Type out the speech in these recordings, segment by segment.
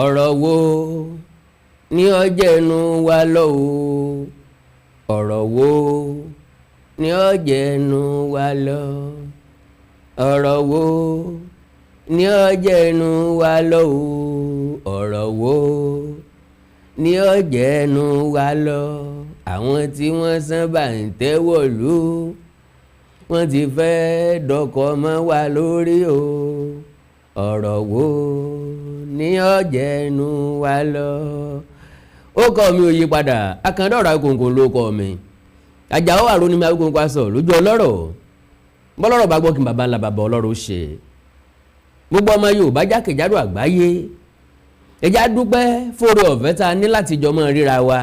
Ọ̀rọ̀ wo ní ọjẹ́nu wa lọ o? Ọ̀rọ̀ wo ní ọjẹ́nu wa lọ? Ọ̀rọ̀ wo ní ọjẹ́nu wa lọ o? Ọ̀rọ̀ wo ní ọjẹ́nu wa lọ? Àwọn tí wọ́n sán bá ń tẹ́wọ̀ lù, wọ́n ti fẹ́ dọkọ̀ mọ́ wa lórí o. Ọ̀rọ̀ wo ní ọjẹ́nu wa lọ? Ó kọ́ mi ò yí padà, Akandọ̀rọ̀ Akòǹkò ló kọ́ mi. Àjàó àrò ni mi, Awíkonko aṣọ lójú ọlọ́rọ̀. Bọ́lọ́rọ̀ bá gbọ́ kí n bàbá ńlá bàbá ọlọ́rọ̀ ó ṣe. Gbogbo ọmọ Yorùbá jákèjádò àgbáyé, ẹ jẹ́ á dúpẹ́ fóore ọ̀fẹ́ tá a ní láti jọ mọ́ ríra wa.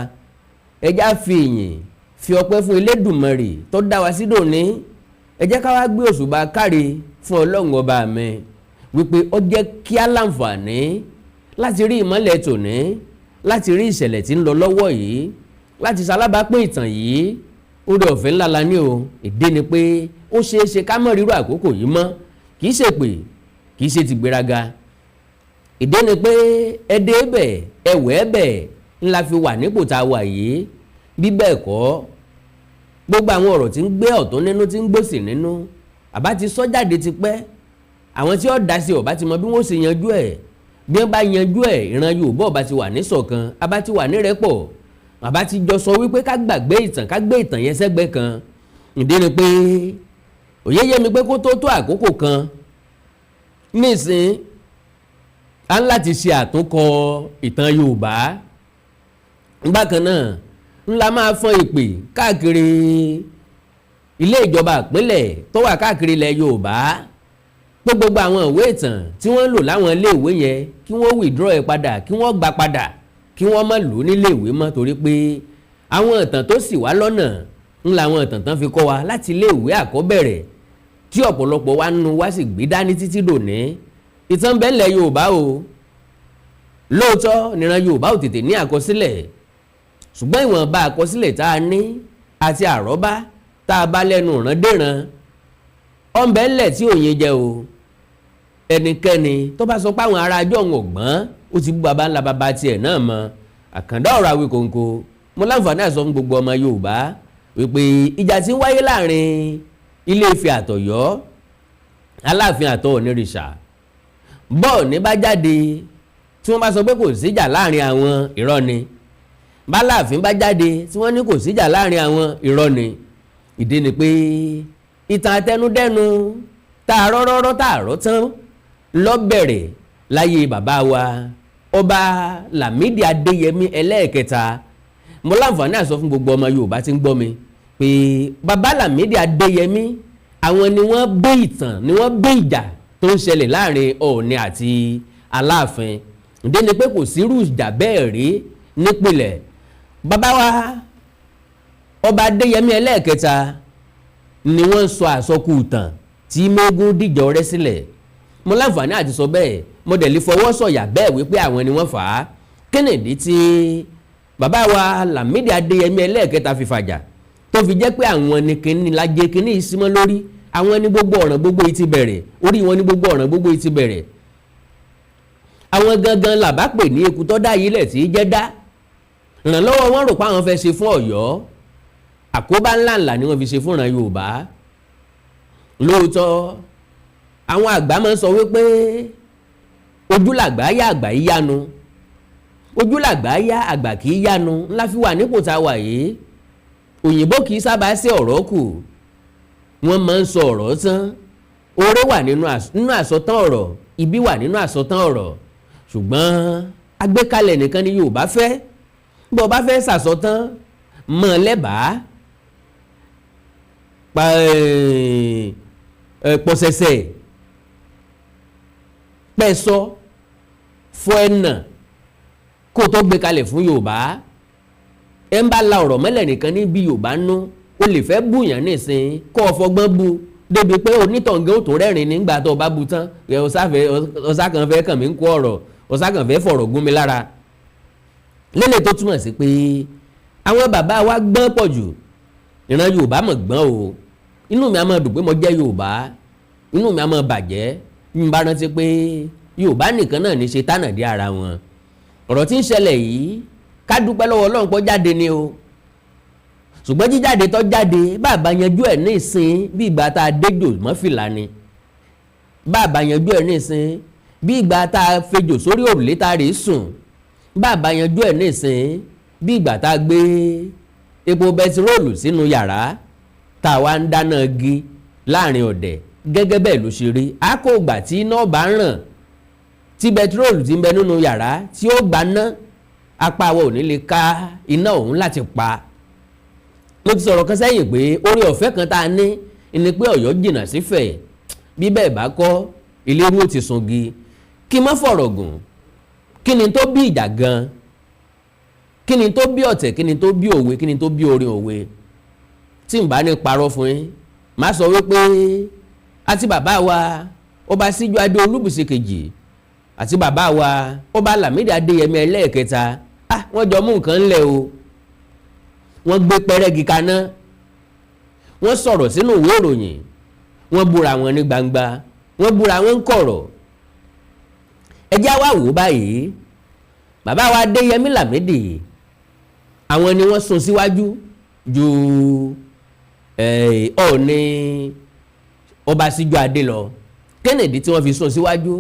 Ẹ jẹ́ á fi ìyìn, fi ọpẹ́ fún Elédùmarè tó dá wa sí dòní. Ẹ jẹ́ ká wá gbé òṣùbà káre fún Ọlọ́run Ọba mi wípé ó jẹ́ kí á láǹfààní láti rí ìmọ́lẹ̀ tòní, láti rí ìṣẹ̀lẹ̀ tí ń lọ lọ́wọ́ yìí, láti ṣalábàápín ìtàn yìí. Oore ọ̀fẹ́ ńlá la ní o. Ìdí ni pé ó ṣeé ṣe ká mọ̀ rírò àkókò yìí mọ́. Kì í ṣe pé kì í ṣe ti gbéraga. Ìdí ni pé ẹdẹ ẹbẹ ẹwẹ ẹbẹ ńlá fi wà nípò tá a wà yìí. Bí bẹ́ẹ̀ kọ́, gbogbo àwọn ọ̀rọ̀ tí ń gbé ọ̀tún nínú, tí ń gbòsì nínú, àbá ti sọ jáde ti pẹ́. Àwọn tí ó dá sí ọ̀bá ti mọ bí wọ́n ṣe yanjú ẹ̀. Bí wọ́n bá yanjú ẹ̀, ìran Yorùbá ọba ti wà níṣọ̀kan, àbá ti wà nírẹ́pọ̀, àbá ti jọ sọ wípé ká gbàgbé ìtàn, ká gbé ìtàn yẹn sẹ́gbẹ́ kan. Ìdí ni pé òye yé mi pé kó tó tó àkókò kan nísìn, á ń láti ṣe àtúnkọ ìtàn Yorùbá. Bákan náà ńlá máa fọ́n ìpè káàkiri ilé ìjọba ìpínlẹ̀ tó wà káàkiri ilẹ̀ Yorùbá pé gbogbo àwọn ìwé ìtàn tí wọ́n ń lò láwọn iléèwé yẹn, kí wọ́n withdraw ẹ̀ padà, kí wọ́n gbà padà, kí wọ́n má lò ó níléèwé mọ́, torí pé àwọn ìtàn tó sì wá lọ́nà ń làwọn ìtàn tán fi kọ́ wa láti iléèwé àkọ́bẹ̀rẹ̀, tí ọ̀pọ̀lọpọ̀ wa nínú wa sì gbé dání títí dòní. Ìtàn bẹ́ẹ̀ ńlẹ̀ Yorùbá o. Lóòótọ́ níran Yorùbá ò tètè ní àkọsílẹ̀, ṣùgbọ́n ìwọ̀nba àkọsílẹ̀ tá a ní àti àrọ́bá tá a bá lẹ́nu ìrandéran ọ̀nbẹ ńlẹ̀ tí òye jẹ́ o. Ẹnikẹ́ni tó bá sọ pé àwọn ará ajọ́ òun ọ̀gbọ́n, ó ti bú baba ńlá baba tiẹ̀ náà mọ́. Àkàndá ọ̀rọ̀ Awíkonko, mo láǹfààní àsọ fún gbogbo ọmọ Yorùbá wípé ìjà tí ń wáyé láàrin Ilé Ifẹ̀ àtọ̀yọ́, Aláàfin àtọ̀ Onírìṣà, bọ́ọ̀ ní bá jáde tí wọ́n bá sọ pé kò síjà láàrin àwọn, irọ́ ni. Báláàfin bá jáde tí wọ́n ní kò síjà láàrin àwọn, irọ́ ni. Ìdí ni pé ìtàn àtẹnudẹ́nu tá a rọ́rọ́rọ́ tá a rọ́ tán ló bẹ̀rẹ̀ láyé bàbá wa, Ọba Lámìdí Adéyẹmí ẹlẹ́ẹ̀kẹta. Mo láǹfààní àsọ fún gbogbo ọmọ Yorùbá tí ń gbọ́ mi pé bàbá Lámìdí Adéyẹmí, àwọn ni wọ́n gbé ìtàn, ni wọ́n gbé ìjà tó ń ṣẹlẹ̀ láàrin Ọọ̀ni àti Aláàfin. Ìdí ni pé kò sírú ìjà bẹ́ẹ̀ rí nípìnlẹ̀. Bàbá wa, Ọba Adéyẹmí ẹlẹ́ẹ̀kẹta, ni wọ́n sọ àsọkù ìtàn tí mẹ́gùn dìjà ọrẹ́ sílẹ̀. Mo láǹfààní àti sọ bẹ́ẹ̀, mo dẹ̀ lè fọwọ́ sọ̀yà bẹ́ẹ̀ wípé àwọn ni wọ́n fà á. Kennedy tí bàbá wa Lámìdí Adéyẹmí ẹlẹ́ẹ̀kẹta fi fàjà, tó fi jẹ́ pé àwọn ni kíní lajẹ kíní ìsímọ́ lórí àwọn ní gbogbo ọ̀ràn gbogbo yìí ti bẹ̀rẹ̀, orí wọn ní gbogbo ọ̀ràn gbogbo yìí ti bẹ̀rẹ̀. Àwọn gangan làbá pè ní eku tó dá yìí lẹ̀ tí í jẹ́ dá. Ìrànlọ́wọ́ wọn rò pé àwọn fẹ́ ṣe fún Ọ̀yọ́, àkóbá ńláńlá ni wọ́n fi ṣe fúnra Yorùbá. Lóòótọ́, àwọn àgbà máa ń sọ wípé ojúlàgbà yá, àgbà yí yánu. Ojúlàgbà yá, àgbà kì í yánu. Ńlá fi wà nípò tá a wà yìí. Òyìnbó kì í sábà ṣe ọ̀rọ̀ kù, wọ́n máa ń sọ ọ̀rọ̀ tán. Oore wà nínú àsọtán ọ̀rọ̀, ibi wà nínú àsọtán ọ̀rọ̀, ṣùgbọ́n àgbékalẹ̀ nìkan ni Yorùbá fẹ́. Bó o bá fẹ́ sàsọtán mọ́ lẹ́bàá pọ̀sẹ̀sẹ̀ pẹ̀sọ fọ ẹ̀nà kó tó gbé kalẹ̀ fún Yorùbá. Ẹ ń bá la ọ̀rọ̀ mọ́lẹ̀ nìkan ní bí Yorùbá nú. O lè fẹ́ bùyàn nísìn, kó o fọgbọ́n bu débi pé onítọ̀ǹgẹ́ ò tó rẹ́rìn nígbà tó o bá bu tán. Ọ̀sá kan fẹ́ kàn mí ń kó ọ̀rọ̀, ọ̀sá kan fẹ́ fọ̀rọ̀ gún mi lára lélẹ̀, tó túmọ̀ sí pé àwọn bàbá wa gbọ́n pọ̀ jù. Ìran Yorùbá mọ̀ gbọ́n o. Inú mi á máa dùn pé mo jẹ́ Yorùbá, inú mi á máa bàjẹ́ bí n bá rántí pé Yorùbá nìkan náà ní ṣe tánàdí ara wọn. Ọ̀rọ̀ tí ń ṣẹlẹ̀ yìí, ká dúpẹ́ lọ́wọ́ Ọlọ́run pọ́ jáde ni o. Ṣùgbọ́n jíjáde tó jáde, bàbá yanjú ẹ̀ ní ìsín, bí ìgbà tá a déjò mọ́ fìlà ni. Bàbá yanjú ẹ̀ ní ìsín, bí ìgbà tá a fejò sórí òrùlé tá a rè sùn. Bàbá yanjú ẹ̀ ní ìsín, bí ìgbà tá a gbé epo bẹtiróòlù sínú yàrá tá a wá ń dáná igi láàrin ọ̀dẹ̀, gẹ́gẹ́ bẹ́ẹ̀ ló ṣe rí. A kò gbà tí iná bá ń ràn, tí bẹtiróòlù ti ń bẹ nínú yàrá tí ó gbaná, apá wa ò ní lè ká iná òun láti pa. Mo ti sọ̀rọ̀ kan sẹ́yìn pé orí ọ̀fẹ́ kan tá a ní ni pé Ọ̀yọ́ jìnnà sífẹ̀. Bí bẹ́ẹ̀ bá kọ́, ìléru ó ti sungi. Kí n má fọ̀rọ̀ gùn, kí ni tó bí ìjà gan? Kí ni tó bí ọ̀tẹ̀? Kí ni tó bí òwe? Kí ni tó bí orin òwe? Tí n bá ní parọ́ fún yín, má sọ wípé àti bàbá wa Ọba Síjúadé Olúbùsí kejì àti bàbá wa Ọba Lámídì Adéyẹmí ẹlẹ́ẹ̀kẹta, ah, wọ́n jọ mú nǹkan ńlẹ̀ o. Wọ́n gbé pẹ́rẹ́gì kaná, wọ́n sọ̀rọ̀ sínú ìwé ìròyìn, wọ́n búra wọn ní gbangba, wọ́n búra wọn ń kọ̀rọ̀. Ẹ já wá wò báyìí. Bàbá wa Adéyẹmí Lámídì, àwọn ni wọ́n sún síwájú ju Ọọ̀ni Ọba Síjúadé lọ. Kennedy tí wọ́n fi sún síwájú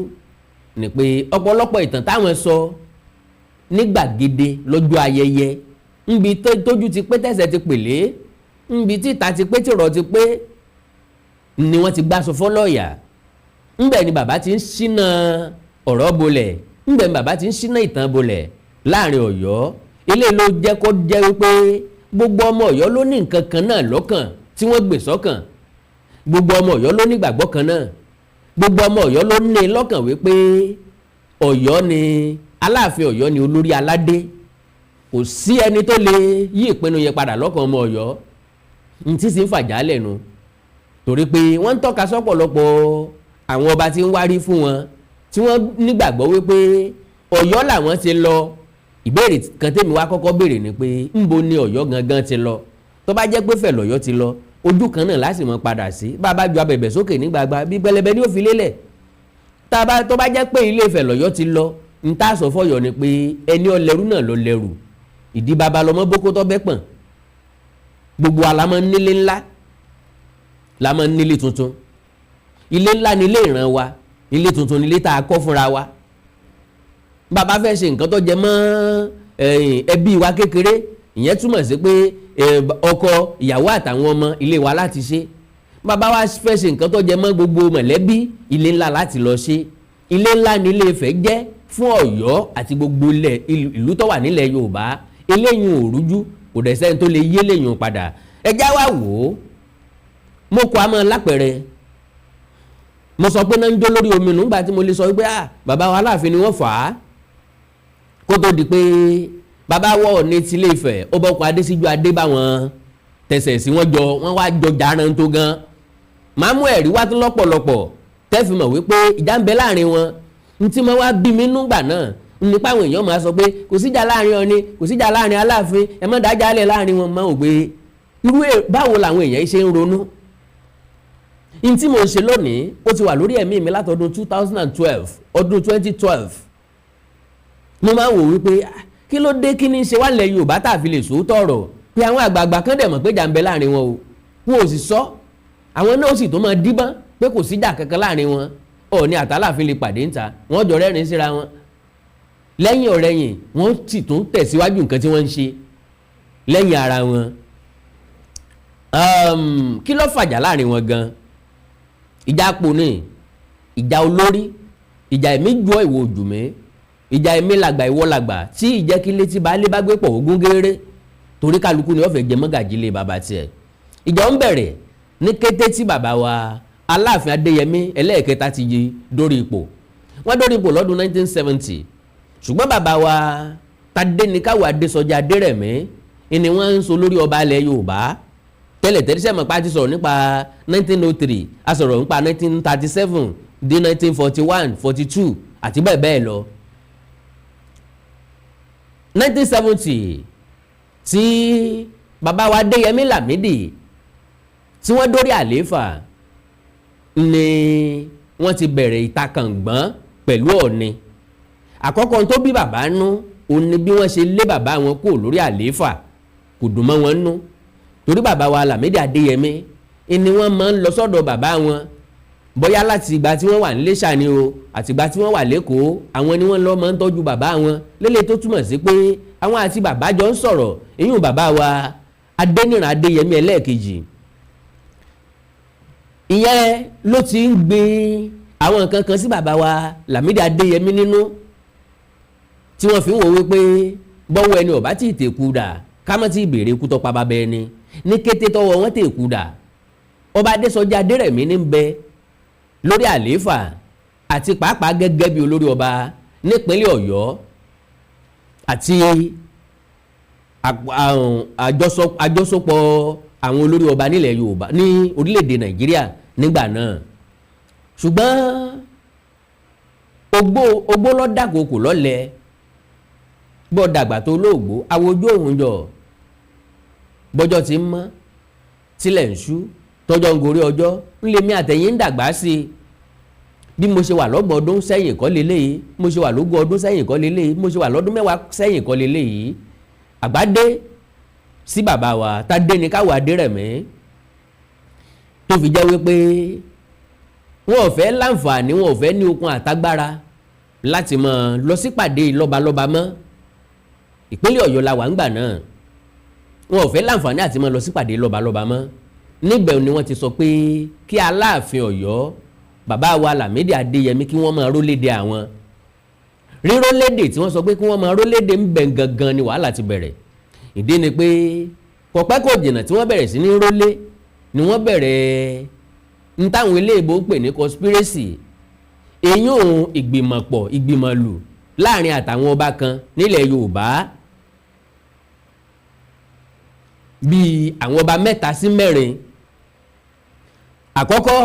ni pé ọ̀pọ̀lọpọ̀ ìtàn táwọn sọ ní gbàgede lọ́jọ́ ayẹyẹ, nbi tójú ti pé, tẹ̀sẹ̀ ti pèlé, nbi tí ìta ti pé, tìrọ̀ ti pé, ni wọ́n ti gbàsọ fọlọ́ọ̀yà. Ńbẹ̀ ni bàbá ti ń ṣínà ọ̀rọ̀ bolẹ̀, ńbẹ̀ ni bàbá ti ń ṣínà ìtàn bolẹ̀ láàrin Ọ̀yọ́. Eléyìí ló jẹ́ kó jẹ́ wípé gbogbo ọmọ Ọ̀yọ́ ló ní nǹkan kan náà lọ́kàn tí wọ́n gbè sọ́kàn. Gbogbo ọmọ Ọ̀yọ́ ló ní ìgbàgbọ́ kan náà. Gbogbo ọmọ Ọ̀yọ́ ló ní lọ́kàn wípé Ọ̀yọ́ ni Aláàfin, Ọ̀yọ́ ni olórí aládé. Kò sí ẹni tó lè yí ìpinnu yẹn padà lọ́kàn ọmọ Ọ̀yọ́. N tí sì ń fàjà lẹ́nu, torí pé wọ́n ń tọ́ka sọ́pọ̀lọpọ̀ àwọn ọba tí ń wárí fún wọn, tí wọ́n nígbàgbọ́ wípé Ọ̀yọ́ làwọn ti lọ. Ìbéèrè kan tèmi wá kọ́kọ́ béèrè ni pé, ńbo ni Ọ̀yọ́ gangan ti lọ? Tó bá jẹ́ pé Ifẹ̀ lọ̀yọ́ ti lọ, ojú kan náà láti mọ̀ padà sí. Bá a bá ju abẹ̀bẹ̀ sókè ní gbagba, bí pẹlẹbẹ ní ó fi lélẹ̀. Tó bá jẹ́ pé Ilé Ifẹ̀ lọ̀yọ́ ti lọ, n tá sọ fọ́yọ́ ni pé ẹni ọlẹ́rú náà lọ lẹ́rù. Ìdí baba lọmọ bókó tó bẹ́ pọ̀n. Gbogbo wa la máa ń nílé ńlá, la máa ń nílé tuntun. Ilé ńlá ni ilé ìran wa, ilé tuntun ni ilé tá a kọ́ fúnra wa. Bàbá fẹ́ ṣe nǹkan tó jẹ mọ́ ẹbí wa kékeré, ìyẹn túmọ̀ sí pé ọkọ ìyàwó àtàwọn ọmọ, ilé wa láti ṣe. Bàbá wa fẹ́ ṣe nǹkan tó jẹ mọ́ gbogbo mọ̀lẹ́bí, ilé ńlá láti lọ ṣe. Ilé ńlá ni Ilé Ifẹ̀ jẹ́ fún Ọ̀yọ́ àti gbogbo ìlú tó wà nílẹ̀ Yorùbá. Eléyìí ò rújú, kò dẹ̀ sẹ́ni tó lè yé léyìn padà. Ẹ já wá wò ó. Mo kọ́ àmọ́ lápẹ̀rẹ̀, mo sọ pé náà ń jó lórí omi nù. Nígbà tí mo lè sọ wípé, ah, bàbá wa Aláàfin ni wọ́n fà á, kó tó di pé bàbá wọ̀ ní tilé Ifẹ̀, ó bọ́kọ Adésíjú Adé bá wọn tẹ̀sẹ̀ sí, wọ́n jọ wọ́n wá jọ jaran tó gan. Màá mú ẹ̀rí wá tó lọ́pọ̀lọpọ̀ tẹ́fì mọ̀ wípé ìjà ń bẹ láàrin wọn. Ntí mo wá bí mi núgbà náà nípa àwọn èèyàn máa sọ pé kò síjà láàrin Ọọ̀ni, kò síjà láàrin Aláàfin, ẹ má dájà lẹ̀ láàrin wọn. Máa ò gbé irú báwo làwọn èèyàn ṣe ń ronú. N tí mo ń ṣe lónìí, ó ti wà lórí ẹ̀mí mi látọdún 2012, ọdún 2012. Mo máa ń wò wípé, kí ló dé? Kí ni ṣe wá lẹ̀ Yorùbá tá a fi lè sòótọ́ ọ̀rọ̀, pé àwọn àgbààgbà kan dẹ̀ mọ̀ pé ìjà ń bẹ láàrin wọn o, wọn ò sì sọ, àwọn náà sì tó máa díbọ́n pé kò síjà kankan láàrin wọn? Ọọ̀ni àtàláàfin lè pàdé ńta, wọ́n jọ rẹ́rìn síra wọn, lẹ́yìn ọ̀rẹ́yìn wọ́n sì tún tẹ̀síwájú nǹkan tí wọ́n ń ṣe lẹ́yìn ara wọn. Kí ló fàjà láàrin wọn gan? Ìjà pò ní, ìjà olórí, ìjà èmi jọ ìwò ojú mi, ìjà èmi làgbà ìwọ làgbà, tí ìjẹ́kílé tí baálé bá gbé pọ̀ ogún géré, torí kálukú ni wọ́n fẹ́ jẹ mọ́gàjí lé bàbá tiẹ̀. Ìjà ń bẹ̀rẹ̀ ní kété tí bàbá wa Aláàfin Adéyẹmí ẹlẹ́ẹ̀kẹta ti yí dórí ipò. Wọ́n dórí ipò lọ́dún 1970, ṣùgbọ́n bàbá wa Tadéníkàwọ́ Adésọjí Adérẹ̀mí ni wọ́n ń so lórí ọba ilẹ̀ Yorùbá tẹ́lẹ̀ tẹ́lẹ̀. Sẹ́mi pa ti sọ̀rọ̀ nípa 1903, a sọ̀rọ̀ nípa 1937 dé 1941, 42 àti bẹ́ẹ̀ bẹ́ẹ̀ lọ. 1970 tí bàbá wa Adéyẹmí Lámídì tí wọ́n dórí àlééfà ni wọ́n ti bẹ̀rẹ̀ ìtakàngbọ́n pẹ̀lú Ọọ̀ni. Àkọ́kọ́ tó bí bàbá nú Òun ni bí wọ́n ṣe lé bàbá wọn kúrò lórí àlééfà kò dùn mọ́ wọn nú, torí bàbá wa Lámídì Adéyẹmí ni wọ́n máa ń lọ sọ́dọ̀ bàbá wọn, bóyá láti ìgbà tí wọ́n wà ní Iléṣà ni o, àti ìgbà tí wọ́n wà l'Ékòó, àwọn ni wọ́n lọ máa ń tọ́jú bàbá wọn lélẹ̀, tó túmọ̀ sí pé àwọn àti bàbá jọ ń sọ̀rọ̀. Ìyún bàbá wa Adéníran Adéyẹmí ẹlẹ́ẹ̀kejì, ìyẹn ló ti ń gbin àwọn nǹkan kan sí bàbá wa Lámídì Adéyẹmí nínú, tí wọ́n fi ń wò wípé bọ́wọ́ ẹni ò bá tí ì tèkú dà, ká má tí ì béèrè ikú tó pa bàbá ẹni. Ní kété tọwọ́ wọn tèkú dà, Ọba Adésọjí Adérẹ̀mí ní bẹ lórí àlééfà àti pàápàá gẹ́gẹ́ bí olórí ọba nípínlẹ̀ Ọ̀yọ́ àti àjọsọpọ̀ àwọn olórí ọba nílẹ̀ Yorùbá ní orílẹ̀-èdè Nàìjíríà nígbà náà. Ṣùgbọ́n ogbó ogbó lọ́dàkókò lọ́lẹ̀ bọ́ dàgbà tó lóògbó awojú òun jọ bọ́jọ́ ti ń mọ́, tílẹ̀ ń ṣú, tọ́jọ́ ń gorí ọjọ́, ń lè mi àtẹ̀yìn ń dàgbà sí i. Bí mo ṣe wà lọ́gbọ̀n ọdún sẹ́yìn kọ́ leléyìí, mo ṣe wà lógún ọdún sẹ́yìn kọ́ leléyìí, mo ṣe wà lọ́dún 10 sẹ́yìn kọ́ leléyìí. Àgbàdé sí bàbá wa Tádé ní káwọ́ Adérẹ̀mí, tó fi jẹ́ wípé wọn ò fẹ́ láǹfààní, wọn ò fẹ́ ní okun àtagbára láti máa lọ sípàdé lọ́balọ́ba mọ́. Ìpínlẹ̀ Ọ̀yọ́ la wà ń gbà náà. Wọn ò fẹ́ láǹfààní àti máa lọ sípàdé lọ́balọ́ba mọ́. Níbẹ̀ ni wọ́n ti sọ pé kí Aláàfin Ọ̀yọ́, bàbá wa Lámídì Adéyẹmí, kí wọ́n máa rólédè àwọn. Rírólédè tí wọ́n sọ pé kí wọ́n máa rólédè ń bẹ̀ gangan ni wàhálà ti bẹ̀rẹ̀. Ìdí ni pé kò pẹ́ kò jìnnà tí wọ́n bẹ̀rẹ̀ sí ní rólé ni wọ́n bẹ̀rẹ̀ ń táwọn eléèbó ń pè ní conspiracy, èyí òun ìgbìmọ̀pọ̀, ìgbìmọ̀lù láàrin àtàwọn ọba kan nílẹ̀ Yorùbá, bíi àwọn ọba mẹ́ta sí mẹ́rin. Àkọ́kọ́,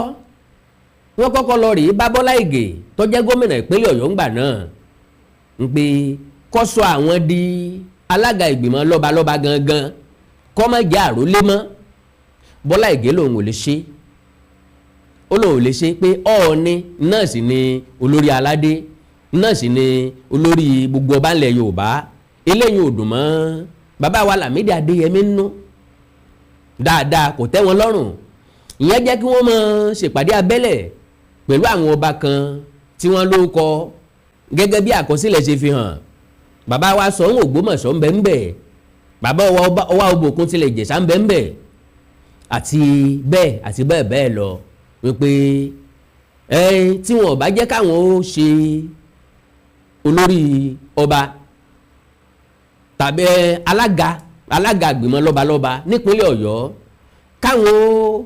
wọ́n kọ́kọ́ lọ rèé bá Bọ́lá Ìgè tó jẹ́ gómìnà ìpínlẹ̀ Ọ̀yọ́ ńgbà náà ń pé kó sọ àwọn di alága ìgbìmọ̀ lọ́balọ́ba gangan, kó má jẹ́ àrólé mọ́. Bọ́lá Ìgè lòun ò lè ṣe, ó lòun ò lè ṣe, pé Ọọ̀ni náà sì ni olórí aládé, náà sì ni olórí gbogbo ọba ńlẹ̀ Yorùbá. Eléyìí ò dùn mọ́ bàbá wa Lámídì Adéyẹmí nínú dáadáa, kò tẹ́ wọn lọ́rùn. Ìyẹn jẹ́ kí wọ́n máa ṣèpàdé abẹ́lẹ̀ pẹ̀lú àwọn ọba kan tí wọ́n ló kọ. Gẹ́gẹ́ bí àkọsílẹ̀ ṣe fi hàn, bàbá wa Ṣọ̀ún Ògbómọ̀ṣọ́ ń bẹ ń bẹ, bàbá Ọwá Òbòkun tilẹ̀ Ìjẹ̀ṣà ń bẹ ń bẹ, àti bẹ́ẹ̀ àti bẹ́ẹ̀ bẹ́ẹ̀ lọ, wípé ẹ̀ẹ́n tí wọn ò bá jẹ́ káwọn ó ṣe olórí ọba tàbí alága àgbìmọ̀ lọ́balọ́ba nípínlẹ̀ Ọ̀yọ́, káwọn ó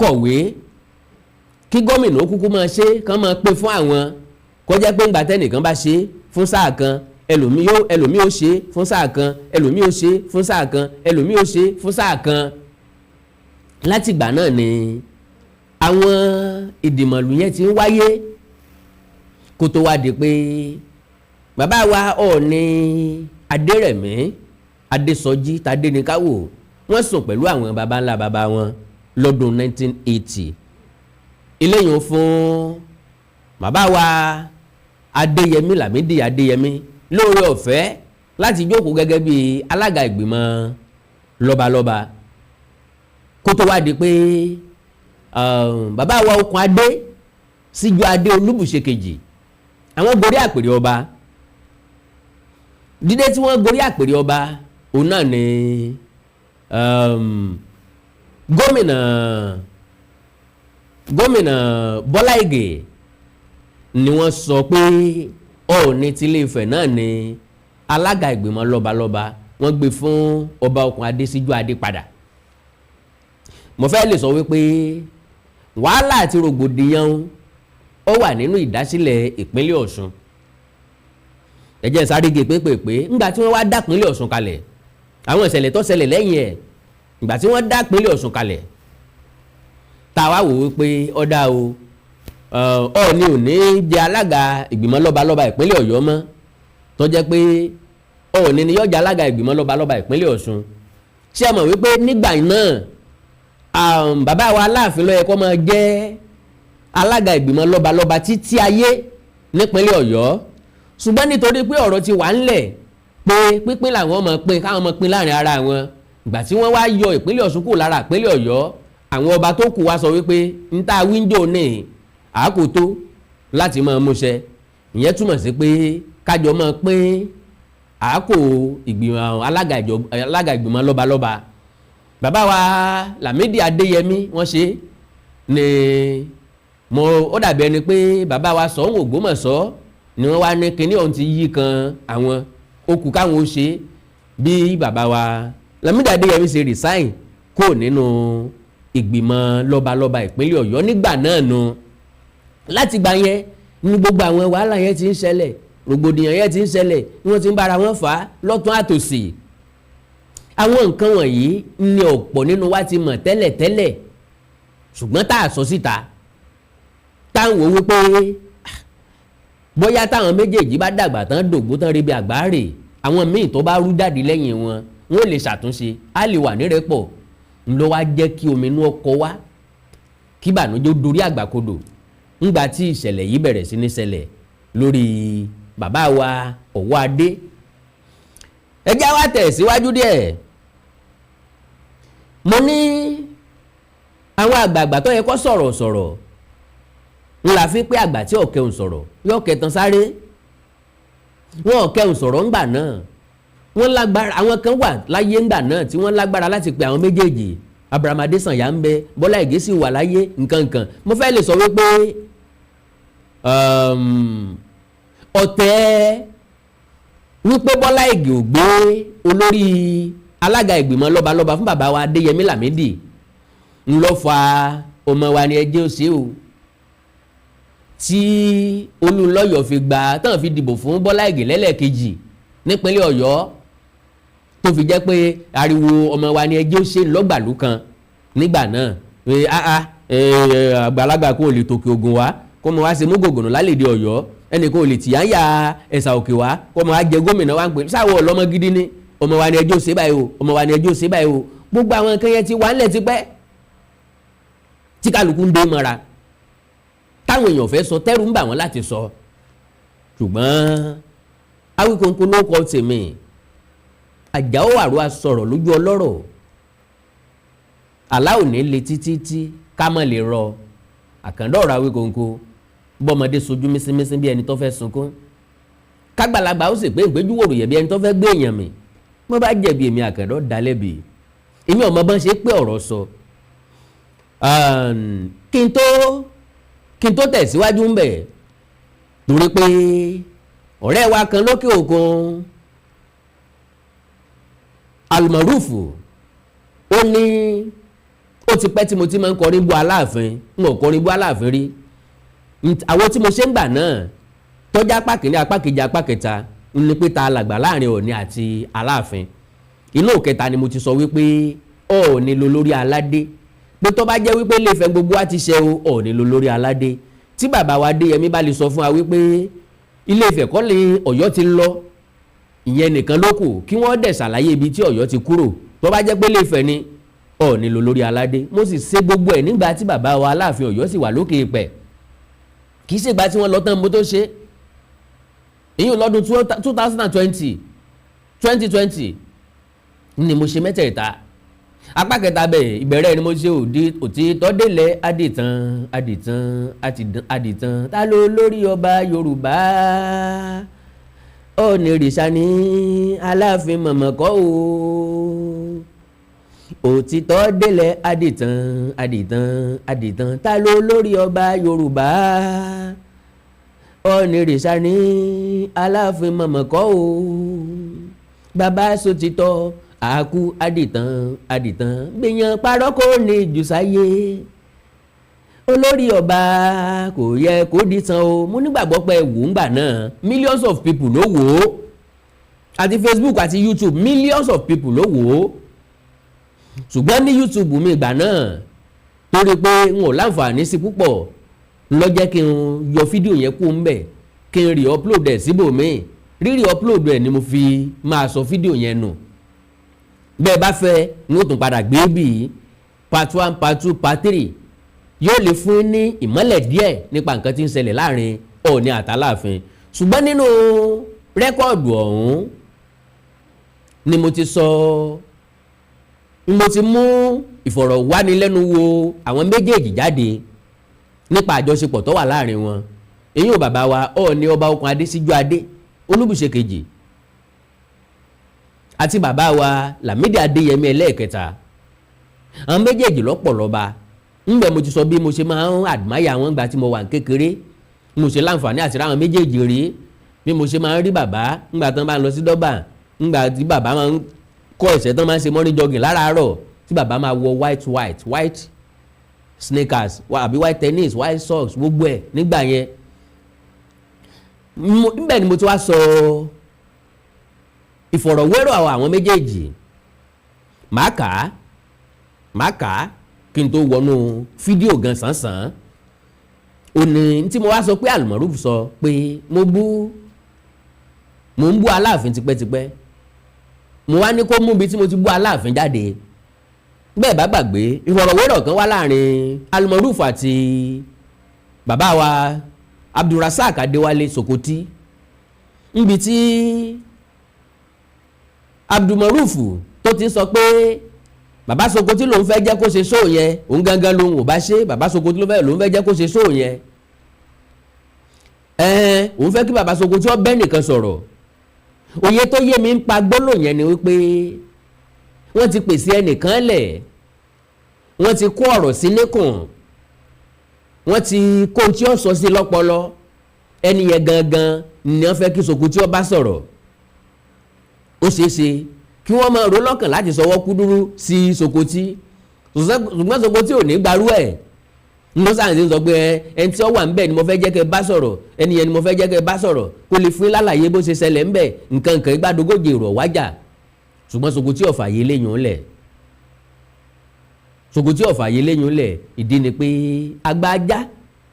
kọ̀wé kí gómìnà ó kúkú máa ṣe, kán máa pè fún àwọn, kó jẹ́ pé ńgbà tẹ́nìkan bá ṣe fún sáà kan, ẹlòmíì ó ṣe fún sáà kan, ẹlòmíì ó ṣe fún sáà kan, ẹlòmíì ó ṣe fún sáà kan. Látìgbà náà ni àwọn ìdìmọ̀lù yẹn ti ń wáyé, kó tó wá di pé bàbá wa Ọọ̀ni Adérẹ̀mí Adésọjí Tadéníkàwò wọ́n sùn pẹ̀lú àwọn baba ńlá baba wọn lọ́dún 1980. Eléyìí fún bàbá wa Adéyẹmí, Lámídì Adéyẹmí, lóore ọ̀fẹ́ láti jókòó gẹ́gẹ́ bí alága ìgbìmọ̀ lọ́balọ́ba, kó tó wá di pé bàbá wa Okùn Adé Síjú Adé Olúbùṣe kejì, àwọn gorí àpèrè ọba. Dídé tí wọ́n gorí àpèrè ọba, òun náà ni gómìnà Bọ́lá Ìgè ni wọ́n sọ pé Ọọ̀ni tilé Ifẹ̀ náà ni alága ìgbìmọ̀ lọ́balọ́ba. Wọ́n gbé fún ọba Okùn Adé Síjú Adé padà. Mo fẹ́ lè sọ wípé wàhálà àti rògbòdìyàn ó wà nínú ìdásílẹ̀ ìpínlẹ̀ Ọ̀ṣun. Ẹ jẹ́ sáré gé pépèpé. Ńgbà tí wọ́n wá dá ìpínlẹ̀ Ọ̀ṣun kalẹ̀, àwọn ìṣẹ̀lẹ̀ tó ṣẹlẹ̀ lẹ́yìn ẹ̀, ìgbà tí wọ́n dá ìpínlẹ̀ Ọ̀ṣun kalẹ̀, tá a wá wò wípé ọ̀dà o, Ọọ̀ni ò ní jẹ́ alága ìgbìmọ̀ lọ́balọ́ba ìpínlẹ̀ Ọ̀yọ́ mọ́, tó jẹ́ pé Ọọ̀ni ni yóò jẹ́ alága ìgbìmọ̀ lọ́balọ́ba ìpínlẹ̀ Ọ̀ṣun. Ṣé ẹ mọ̀ wípé nígbà náà bàbá wa Aláàfin ló yẹ kó máa jẹ́ alága ìgbìmọ̀ lọ́balọ́ba títí ayé nípínlẹ̀ Ọ̀yọ́? Ṣùgbọ́n nítorí pé ọ̀rọ̀ ti wà ńlẹ̀ Pé pínpín làwọn ọmọ pín, káwọn ọmọ pín láàrin ara wọn. Ìgbà tí wọ́n wá yọ ìpínlẹ̀ Ọ̀ṣun kúrò lára ìpínlẹ̀ Ọ̀yọ́, àwọn ọba tó kù wá sọ wípé ń ta wíńdò ní àákòtó láti máa múṣẹ. Ìyẹn túmọ̀ sí pé kájọ máa pín àákò ìgbìmọ̀ alága ìgbìmọ̀ lọ́balọ́ba. Bàbá wa Lámídì Adéyẹmí wọ́n ṣe ní mo ó dàbí ẹni pé bàbá wa Ṣọ̀ún Ògbómọ̀ṣọ́ ni wọ́n wá ní kinní ọ̀hún ti yí kan àwọn ó kù káwọn ó ṣe. Bí bàbá wa Lámídì Adéyẹmí ṣe resign kó nínú ìgbìmọ̀ lọ́balọ́ba ìpínlẹ̀ Ọ̀yọ́ nígbà náà nu. Láti gbà yẹn ní gbogbo àwọn wàhálà yẹn ti ń ṣẹlẹ̀, rògbòdìyàn yẹn ti ń ṣẹlẹ̀, ni wọ́n ti ń bára wọn fà á lọ́tún àtòsì. Àwọn nǹkan wọ̀nyí ni ọ̀pọ̀ nínú wa ti mọ̀ tẹ́lẹ̀tẹ́lẹ̀, ṣùgbọ́n tá a sọ síta, táwọn wò wípé bóyá táwọn méjèèjì bá dàgbà tán, dògbó tán, ríbi àgbáre, àwọn míì tó bá rú jáde lẹ́yìn wọn, wọn ò lè ṣàtúnṣe, á lè wà nírẹ́pọ̀. Ńlọ wá jẹ́ kí omi inú ọkọ̀ wá, kí ìbànújẹ́ ó dorí àgbàkodò ńgbà tí ìṣẹ̀lẹ̀ yìí bẹ̀rẹ̀ sí ní ṣẹlẹ̀ lórí bàbá wa Ọ̀wọ́adé. Ẹ já wa tẹ̀ síwájú díẹ̀. Mo ní àwọn àgbààgbà tó yẹ kó sọ̀rọ̀ sọ̀rọ̀ ńlá fi pé àgbà tí ọ̀kẹ́hùn sọ̀rọ̀ yóò kẹtàn sáré. Wọn ọ̀kẹ́hùn sọ̀rọ̀ ńgbà náà. Wọ́n lágbára, àwọn kan wà láyé ńgbà náà tí wọ́n lágbára láti pe àwọn méjèèjì. Abraham Adesanya ń bẹ, Bọ́lá Ìgè sì wà láyé nkankan. Mo fẹ́ lè sọ wípé ọ̀tẹ̀ wípé Bọ́lá Ìgè ò gbé olórí alága ìgbìmọ̀ lọ́balọ́ba fún bàbá wa Adéyẹmí Lámídì ńlọ fa ọmọ wa ni ẹjẹ́ òsè o, tí Olúnlọ́yọ̀ fi gbà tán, fi dìbò fún Bọ́lá Ìgè lẹ́lẹ́kejì nípínlẹ̀ Ọ̀yọ́, tó fi jẹ́ pé ariwo ọmọ wa ni ẹjẹ́ òsè ńlọ́gbàlú kan nígbà náà pé àgbàlagbà kò lè tòkè ògùn wá kó mọ wá ṣe mú gògùnà lálẹ́dẹ̀ Ọ̀yọ́, ẹnì kan ò lè tìyà ń ya ẹ̀sà òkè wá kó mọ wá jẹ gómìnà wá ń pè sáwọ́ ọlọ́mọ gidi ni. Ọmọ wa ni ẹjọ́ ṣe báyìí o, ọmọ wa ni ẹjọ́ ṣe báyìí o. Gbogbo àwọn nǹkan yẹn ti wà ńlẹ̀ tipẹ́ tí kálukú ń dé mọ́ra, táwọn èèyàn fẹ́ sọ, tẹ́rù ń bà wọ́n láti sọ. Ṣùgbọ́n Awíkonko ló kọ tèmi, Àjàó àrò asọ̀rọ̀ lójú ọlọ́rọ̀. Àlá ò ní le títí tí ká mọ̀ lè rọ àkàndá ọ̀rọ̀ Awíkonko. Bọ́mọdé sojú mísínmísín bí ẹni tó fẹ́ sunkún, kágbàlagbà ó sì pé ìgbéjú wòrò bí ẹni tó fẹ́ gbé èèyàn mì. Mo bá jẹ̀bi, èmi àkàndá dálẹ́bi. Èmi ọmọ bọ́n ṣe pé ọ̀rọ̀ sọ. Kí n tó tẹ̀síwájú ń bẹ̀, torí pé ọ̀rẹ́ wa kan lókè òkun, Almarufu, ó ní ó ti pẹ́ tí mo ti máa ń kọrin bú Aláàfin. N ò kọrin bú Aláàfin rí. Àwọn tí mo ṣe ń gbà náà tọ́jà apá kìíní, apá kejì, apá kẹta ń ní pé ta alàgbà láàrin Ọọ̀ni àti Aláàfin. Inú kẹta ni mo ti sọ wípé Ọọ̀ni ló lórí aládé, pé tó bá jẹ́ wípé Ilé-Ifẹ̀ gbogbo wa ti ṣe o, Ọọ̀ni ló lórí aládé. Tí bàbá wa Adéyẹmí bá lè sọ fún wa wípé Ilé-Ifẹ̀ kọ́ lè Ọ̀yọ́ ti lọ, ìyẹn nìkan ló kù kí wọ́n dẹ̀ ṣàlàyé ibi tí Ọ̀yọ́ ti kúrò. Tó bá jẹ́ pé Ilé-Ifẹ̀ ni, Ọọ̀ni ló lórí aládé. Mo sì ṣe gbogbo ẹ̀ nígbà tí bàbá wa Aláàfin Ọ̀yọ́ sì wà lókè ìpẹ̀. Kì í ṣègbà tí wọ́n lọ tán mo tó ṣe ìyún. Lọ́dún 2020, 2020 ni mo ṣe mẹ́tẹ̀ẹ̀ta. Apá kẹta bẹ́ẹ̀, ìbẹ̀rẹ̀ ni mo ṣe òdi òtítọ́ délẹ̀ adìtàn adìtàn adìtàn. Ta ló lórí ọba Yorùbá? Ọ̀nìrìṣà ní Aláàfin mọ̀mọ́kọ́ o. Òtítọ́ délẹ̀ adìtàn adìtàn adìtàn. Ta ló lórí ọba Yorùbá? Ọ̀nìrìṣà ní Aláàfin mọ̀mọ́kọ́ o. Bàbá sotítọ́ àákú adìtàn adìtàn, gbìyàn parọ́ kò ní jù sáyé. Olórí ọba kò yẹ kó dìtàn o. Mo nígbàgbọ́ pé wò ń gbà náà, millions of people ló wò ó, àti Facebook àti YouTube, millions of people ló wò ó. Ṣùgbọ́n ní YouTube mi ìgbà náà, torí pé n ò láǹfààní sí púpọ̀, ló jẹ́ kí n yọ fídíò yẹn kú ń bẹ̀, kí n re-upload ẹ̀ síbòmíì. Rírì upload ẹ̀ ni mo fi máa sọ fídíò yẹn nù. Bẹ́ẹ̀ bá fẹ́, n ó tún padà gbé bí part one, part two, part three, yóò lè fún ní ìmọ́lẹ̀ díẹ̀ nípa nǹkan tí ń ṣẹlẹ̀ láàrin Ọọ̀ni àtàláàfin. Ṣùgbọ́n nínú record ọ̀hún Ni mo ti sọ, ni mo ti mú ìfọ̀rọ̀wánilẹ́nuwò àwọn méjèèjì jáde nípa àjọṣepọ̀ tó wà láàrin wọn. Èyí ò bàbá wa Ọọ̀ni, Ọba Okùn Adé Síjú Adé Olúbùṣe kejì, àti bàbá wa Lámídì Adéyẹmí ẹlẹ́ẹ̀kẹta. Àwọn méjèèjì lọ́pọ̀ lọ́ba ńbẹ. Mo ti sọ bí mo ṣe máa ń admire àwọn ìgbà tí mo wà ní kékeré, mo ṣe láǹfààní àti ráwọn méjèèjì rí, bí mo ṣe máa ń rí bàbá ńgbà tán bá ń lọ sí dọ́bà, ńgbà tí bàbá máa ń kọ́ ẹ̀sẹ̀ tán, máa ń ṣe morning jogging láràárọ̀, tí bàbá máa wọ white white white sneakers àbí white tennis, white socks, gbogbo ẹ̀ nígbà yẹn. Níbẹ̀ ni mo ti wá sọ ìfọ̀rọ̀wérọ̀ àwọn méjèèjì. Màá kà á kí n tó wọnú fídíò gan sánsan. Òní tí mo wá sọ pé Almaroof sọ pé mo ń bú Aláàfin tipẹ́tipẹ́, mo wá ní kó mú ibi tí mo ti bú Aláàfin jáde. Bẹ́ẹ̀ bá gbàgbé, ìfọ̀rọ̀wérọ̀ kan wá láàrin Almaroof àti bàbá wa Abdulrasaq Adéwálé Sokoti, níbi tí Abdulmaroof tó ti sọ pé bàbá Sokoti lòun fẹ́ jẹ́ kó ṣe show yẹn, òun gangan lòun ò bá ṣe, bàbá Sokoti ló fẹ́ lòun fẹ́ jẹ́ kó ṣe show yẹn. Ẹ̀ẹ́n, òun fẹ́ kí bàbá Sokoti ó bẹ́ nìkan sọ̀rọ̀. Òye tó yé mi ń pa gbólóhùn yẹn ni wípé wọ́n ti pèsè ẹnìkan lẹ̀, wọ́n ti kó ọ̀rọ̀ sí níkùn, wọ́n ti kó tí ó sọ sí lọ́pọlọ. Ẹni yẹn gangan ni wọ́n fẹ́ kí Sokoti ó bá sọ̀rọ̀. Ó ṣeé ṣe kí wọ́n máa ro lọ́kàn láti sọwọ́ kúdúrú sí Sokoti, ṣùgbọ́n Sokoti ò ní gbarú ẹ̀. Musa ń sọ pé ẹni tí ó wà ńbẹ̀ ni mo fẹ́ jẹ́ kẹ́ bá sọ̀rọ̀, ẹni yẹn ni mo fẹ́ jẹ́ kẹ́ bá sọ̀rọ̀, kó lè fún lálàyé bó ṣe ṣẹlẹ̀ ńbẹ̀, nǹkan nǹkan ìgbàdógójì èrò wájà. Ṣùgbọ́n Sokoti ò fààyè léyìn ńlẹ̀, Sokoti ò fààyè léyìn ńlẹ̀. Ìdí ni pé agbájá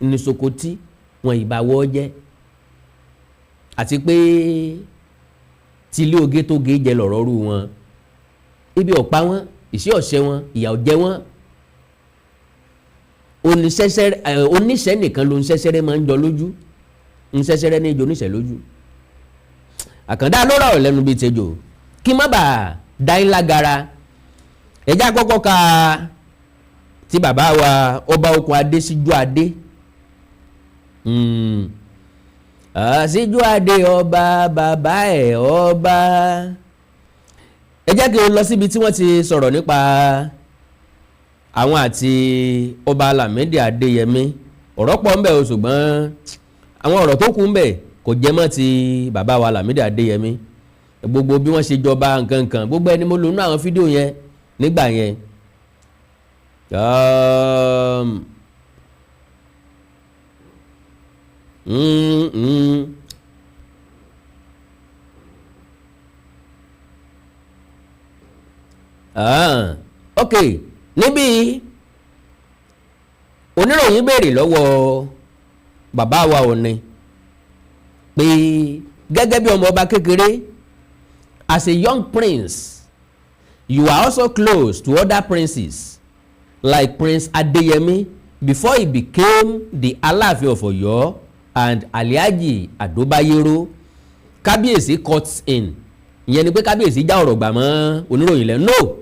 ni Sokoti, wọn ìbá wọ́ jẹ́, àti pé tílé oge tó ge jẹ lọ̀rọ̀ rú wọn, ibi ọ̀pá wọn, ìṣe ọ̀ṣẹ́ wọn, ìyà ọ̀jẹ̀ wọn. Oníṣẹ́ nìkan ló ń ṣẹ́ṣẹ́rẹ́ máa ń jọ lójú, ń ṣẹ́ṣẹ́rẹ́ ní ìjọ oníṣẹ́ lójú. Àkàndá ló rọ̀ lẹ́nu bíi tejò. Kí má bàa dá yín lágara, ẹ̀já kọ́kọ́ ka tí bàbá wa Ọba Okùn Adé Síjú Adé, Síjú Adé, ọba bàbá ẹ̀ ọba. Ẹ jẹ́ kí n lọ síbi tí wọ́n ti sọ̀rọ̀ nípa àwọn àti Ọba Lámídì Adéyẹmí. Ọ̀rọ̀ pọ̀ ńbẹ̀ o, ṣùgbọ́n àwọn ọ̀rọ̀ tó kù ńbẹ̀ kò jẹ́ mọ́ ti bàbá wa Lámídì Adéyẹmí. Gbogbo bí wọ́n ṣe jọba, nǹkan kan, gbogbo ẹni mo lò nínú àwọn fídíò yẹn nígbà yẹn. Ah, ok, níbí oníròyìn béèrè lọ́wọ́ bàbá wa Ọọ̀ni pé gẹ́gẹ́ bí ọmọ ọba kékeré, as a young prince, you are also close to other princes like Prince Adeyemi before he became the Aláàfin of Ọ̀yọ́ and Alhaji Adobayero. Kábíyèsí cuts in, ìyẹn ni pé kábíyèsí já ọ̀rọ̀ gbà mọ́ oníròyìn lẹ́nu. "No,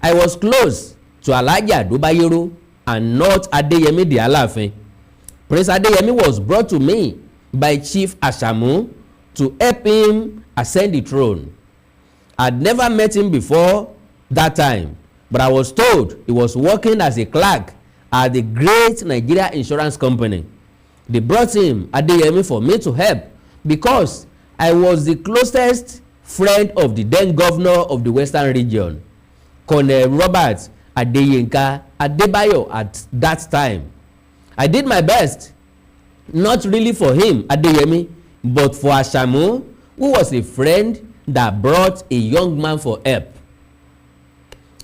I was close to Alhaji Adobayero and not Adeyemi the Aláàfin. Prince Adeyemi was brought to me by Chief Ashamu to help him ascend the throne. I'd never met him before that time, but I was told he was working as a clerk at the Great Nigeria Insurance Company. They brought him, Adeyemi, for me to help because I was the closest friend of the then governor of the Western Region, Colonel Robert Adeyinka Adebayo, at that time. I did my best, not really for him, Adeyemi, but for Ashamu, who was a friend that brought a young man for help."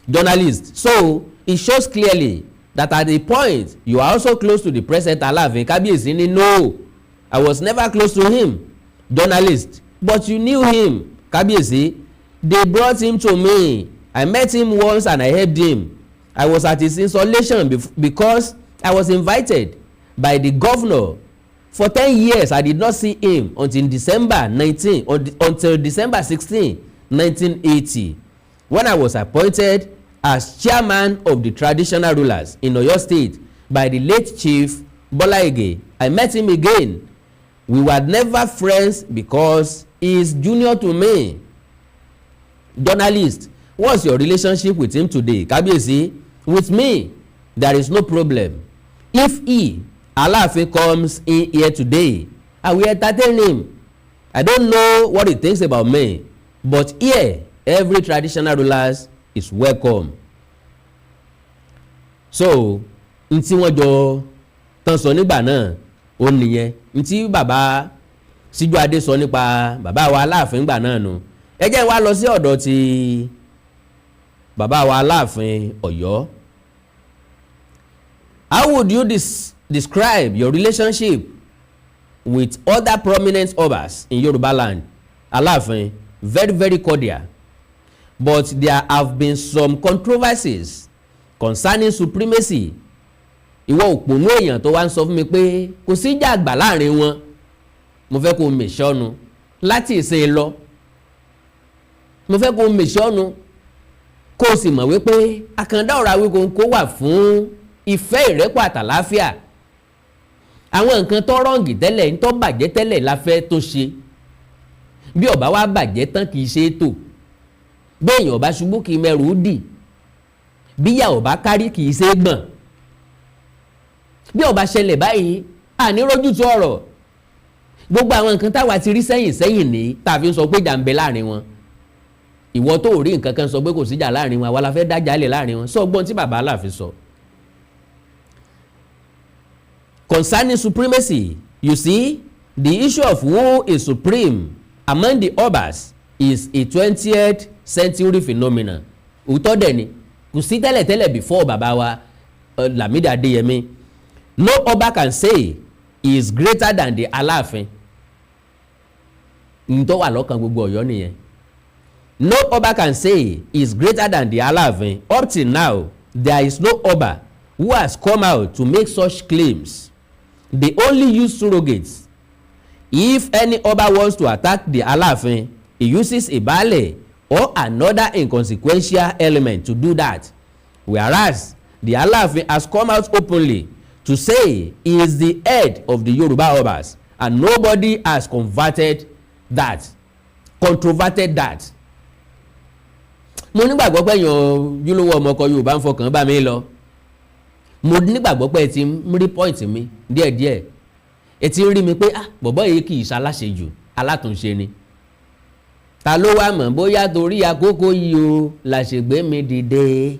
Journalist: "So it shows clearly that at the point you are also close to the present Aláàfin." Kábíyèsí ní, "No, I was never close to him." Journalist: "But you knew him." Kábíyèsí: "They brought him to me. I met him once and I helped him. I was at his installation because I was invited by the governor. For 10 years I did not see him until December 19, until December 16, 1980, when I was appointed as chairman of the traditional rulers in Oyo State by the late Chief Bola Ige. I met him again. We were never friends because he is junior to me. Journalist: What's your relationship with him today? Kábíyèsí: With me, there is no problem. If he, Aláàfin, comes in here today, I will entertain him. I don't know what he thinks about me, but here every traditional rulers is welcome. So n tí wọ́n jọ tán sọ nígbà náà ó nìyẹn. N tí bàbá Síjúadé sọ nípa bàbá wa Aláàfin gbà náà nu. Ẹ jẹ́ wá lọ sí ọ̀dọ̀ ti bàbá wa Aláàfin Ọ̀yọ́. How would you describe your relationship with other prominent obas in Yoruba land? Aláàfin: Very, very cordial, but there have been some controversies concerning supremacy. Ìwọ òpònú èèyàn tó wá ń sọ fún mi pé kò sí ìjà àgbà láàrin wọn, mo fẹ́ kó o mèṣọ́nu láti ìsìn lọ. Mo fẹ́ kó o mèṣọ́nu, kó o sì mọ̀ wípé àkàndá ọ̀rọ̀ Awíkonko wà fún ìfẹ́, ìrẹ́pọ̀ àtàláfíà. Àwọn nǹkan tó wrong tẹ́lẹ̀, ń tó bàjẹ́ tẹ́lẹ̀ la fẹ́ tó ṣe. Bí ó bá wá bàjẹ́ tán, kì í ṣe é tò. Béèyàn ọba ṣubú, kì í mẹ́rù dì. Bíyà ọba kárí, kì í ṣe é gbọ̀n. Bí ó bá ṣẹlẹ̀ báyìí, àní rójútu ọ̀rọ̀. Gbogbo àwọn nǹkan táwa ti rí sẹ́yìn sẹ́yìn ní tá a fi ń sọ pé ìjà ń bẹ láàrin wọn. Ìwọ tó rí nǹkan kan sọ pé kò síjà láàrin wọn, àwa la fẹ́ dájà lẹ̀ láàrin wọn. Sọ gbọ́n tí bàbá Aláàfin sọ. Concerning supremacy, you see, the issue of who is supreme among the obas is a 20th century phenomenon. Òótọ́ dẹ̀ ni, kò sí tẹ́lẹ̀tẹ́lẹ̀ before bàbá wa Lámídì Adéyẹmí. No ọba can say he is greater than the Aláàfin. N tó wà lọ́kàn gbogbo Ọ̀yọ́ nìyẹn. No ọba can say he is greater than the Aláàfin. Up till now, there is no ọba who has come out to make such claims. They only use surrogates. If any ọba wants to attack the Aláàfin, he uses a baale or another inconsequential element to do that, whereas the Aláàfin has come out openly to say he is the head of the Yoruba obas, and nobody has converted that controverted that. Mo nígbàgbọ́ pé èèyàn ojúlówó ọmọ ọkọ Yorùbá ń fọkàn bá mi lọ. Mo nígbàgbọ́ pé ẹ ti ń rí point mi díẹ̀díẹ̀. Ẹ ti ń rí mi pé, ah, bọ̀bọ́ yìí kì í ṣaláṣejù, alátúnṣe ni. Ta ló wá mọ̀ bóyá torí àkókò yìí o la ṣègbè mi dìde?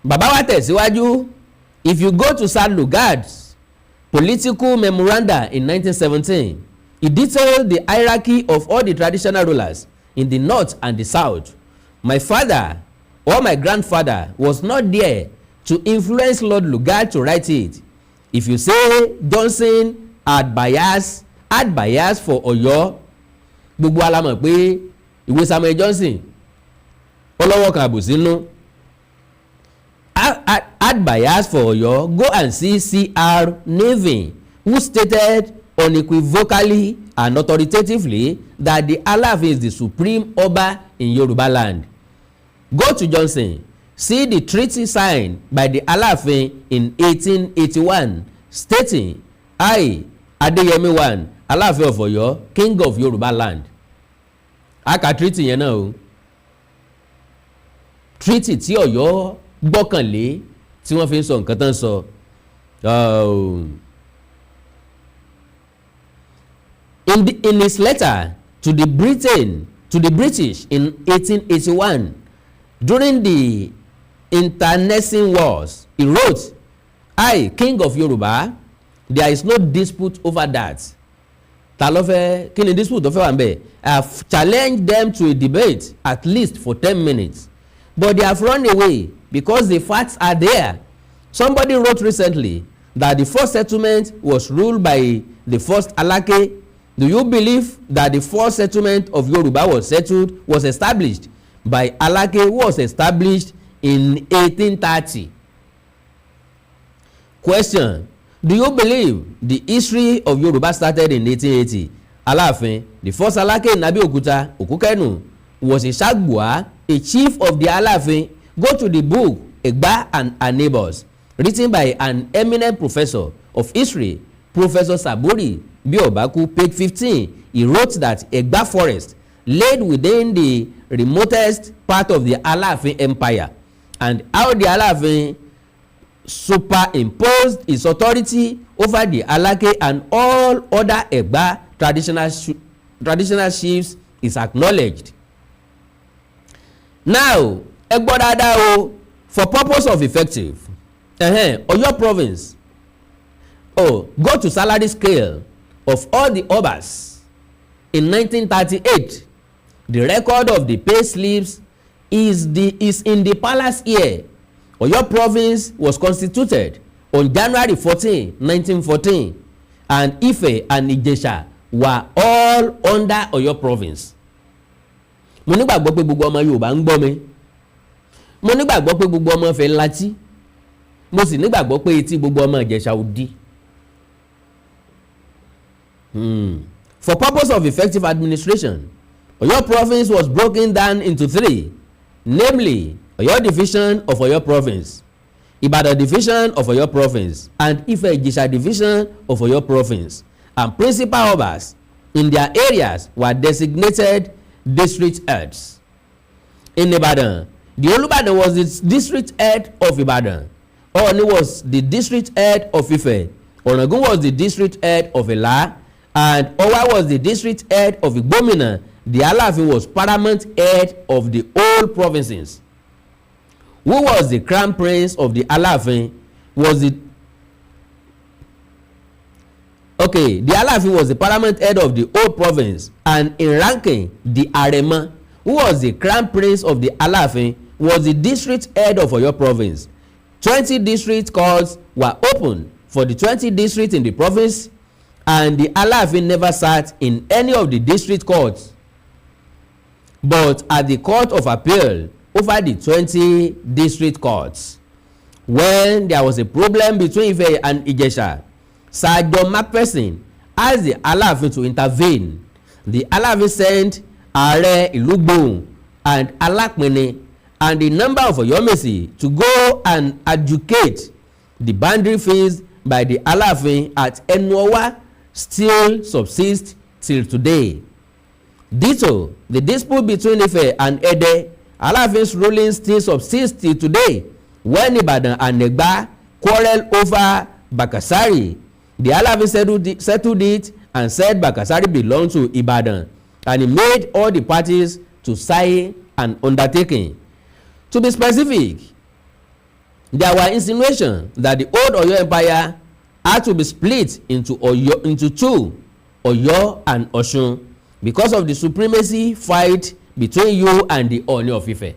Bàbá wa tẹ̀síwájú. If you go to Sir Lugard's political memoranda in 1917, he detailed the hierarchy of all the traditional rulers in the north and the south. My father or my grandfather was not there to influence Lord Lugard to write it. If you say Johnson had bias for Ọ̀yọ́, gbogbo wa la mọ̀ pé ìwé Samuel Johnson ọlọ́wọ́ kan àbòsí nú. Had bias for Ọ̀yọ́, go and see C.R. Nevin, who stated unequivocally and authoritatively that the Aláàfin is the supreme Ọba in Yoruba land. Go to Johnson, see the treaty signed by the Aláàfin in 1881 stating, "I, Adeyemi I, Aláàfin of Ọ̀yọ́, king of Yoruba land." A kà treaty yẹn náà o, treaty tí Ọ̀yọ́ gbọ́kànlé tí wọ́n fi ń sọ nǹkan tán sọ. In his letter to the British in 1881, during the internecine wars, he wrote, "I, king of Yoruba." There is no dispute over that. Ta ló fẹ́ kí ni dispute tó fẹ́ wà ń bẹ̀? I have challenged them to a debate at least for 10 minutes, but they have run away because the facts are there. Somebody wrote recently that the first settlement was ruled by the first Alake. Do you believe that the first settlement of Yoruba was established by Alake, who was established in 1830? Question: Do you believe the history of Yoruba started in 1880? Aláàfin, the first Aláké in Abeokuta, Okukenu, was a Sagbua, a chief of the Aláàfin. Go to the book Egba and Her Neighbors, written by an eminent professor of history, Professor Saburi Biobaku, page 15. He wrote that Egba forest laid within the remotest part of the Aláàfin Empire and how the Aláàfin superimposed his authority over the Alake and all other Egba traditional chiefs is acknowledged. Now, ẹ gbọ́ dáadáa o. For purpose of effective Ọ̀yọ́ province, oh, go to salary scale of all the obas in 1938. The record of the pay slips is in the palace here. Ọ̀yọ́ province was constituted on January 14, 1914, and Ife and Ijesha were all under Ọ̀yọ́ province. Mo nígbàgbọ́ pé gbogbo ọmọ Yorùbá ń gbọ́ mi. Mo nígbàgbọ́ pé gbogbo ọmọ Ifẹ̀ latí. Mo sì nígbàgbọ́ pé etí gbogbo ọmọ Ìjẹ̀ṣà ò di. For purpose of effective administration, Oyo province was broken down into three, namely Oyo division of Oyo province, Ibadan division of Oyo province, and Ife-Ijesha division of Oyo province, and principal obas in their areas were designated district heads. In Ibadan, the Olubadan was the district head of Ibadan, Ooni was the district head of Ife, Orangun was the district head of Ila, and Owa was the district head of Igbomina. The Alaafin was paramount head of the whole provinces. Who was the crown prince of the Alaafin was the okay the Alaafin was the paramount head of the whole province, and in ranking, the Aremo, who was the crown prince of the Alaafin, was the district head of Oyo province. 20 district courts were opened for the 20 districts in the province, and the Alaafin never sat in any of the district courts but at the Court of Appeal over the 20 district courts. When there was a problem between Ife and Ijesha, Sir John Macpherson asked the Alaafin to intervene. The Alaafin sent Ààrẹ Ìlúgbòhùn and Alápinni and a number of Ọ̀yọ́mèsì to go and adjudicate. The boundary fixed by the Alaafin at Enuowa still subsists till today. Ditto, the dispute between Ife and Ede, Alaafin's ruling still subsists till today. When Ibadan and Egba quarrel over Bakasari, the Alaafin settled it and said Bakasari belonged to Ibadan, and he made all the parties to sign an undertaking. To be specific, there were insinuations that the old Oyo Empire had to be split into two, Oyo and Osun, because of the supremacy fight between you and the Ooni of Ife.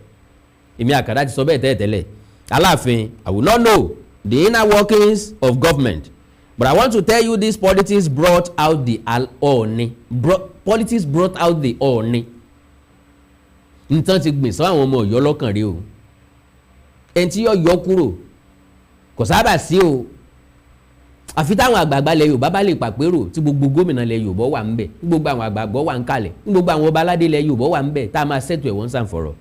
Èmi Àkàndá ti sọ bẹ́ẹ̀ tẹ́lẹ̀tẹ́lẹ̀. Aláàfin, I will not know the inner workings of government, but I want to tell you this: politics brought out the Ooni. Politics brought out the Ooni. Nǹkan ti gbìn sọ àwọn ọmọ Ọ̀yọ́ lọ́kàn rí o. Ẹni tí yọ yọ kúrò kò sábà sí o, àfi táwọn àgbààgbà ilẹ̀ Yorùbá bá lè pàpérò, tí gbogbo gómìnà ilẹ̀ Yorùbá wà ń bẹ̀, tí gbogbo àwọn àgbààgbà wà ń kalẹ̀, tí gbogbo àwọn ọba aládé ilẹ̀ Yorùbá wà ń bẹ̀, tá a máa ṣètò ẹ̀wọ̀n sàǹfọ̀rọ̀.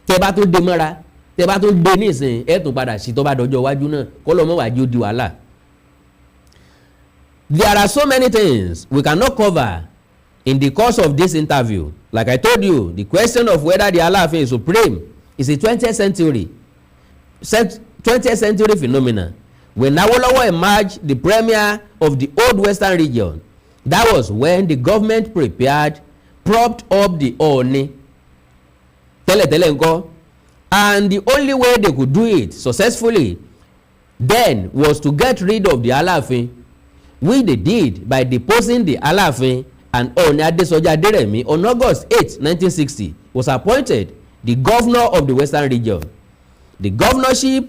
Tẹ́ bá tó dé mọ́ra, tẹ́ bá tó dé nísìn, ẹ̀ tún padà sí tó bá dọjọ́ iwájú náà kọ́ lọ́mọ wàá di wàhálà. There are so many things we cannot cover in the course of this interview. Like I told you, the question of whether the Aláàfin is supreme is a 20th century phenomenon. When Awolowo emerged the premier of the old Western Region, that was when the government prepared propped up the Ooni. Tẹ́lẹ̀tẹ́lẹ̀ ńkọ́? And the only way they could do it successfully then was to get rid of the Aláàfin, which they did by deposing the Aláàfin, and Ooni Adesoji Aderemi on August 8, 1960 was appointed the governor of the Western Region. The governorship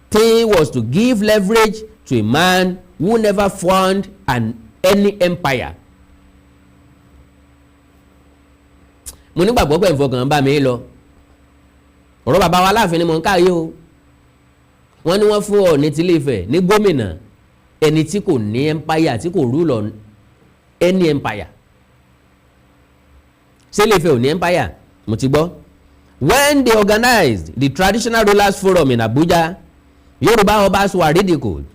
thing was to give leverage to a man who never formed any empire. Mo nígbàgbọ́ pé ìfọkàn bá mi lọ. Ọ̀rọ̀ bàbá wa Aláàfin ni mò ń káyé o. Wọ́n ní wọ́n fún Ọọ̀ni tilé Ifẹ̀ ní gómìnà, ẹni tí kò ní empire, tí kò rule on any empire. Ṣé Ilé-Ifẹ̀ ò ní empire? Mo ti gbọ́. When they organized the Traditional Rulers Forum in Abuja, Yoruba Obas were ridiculed.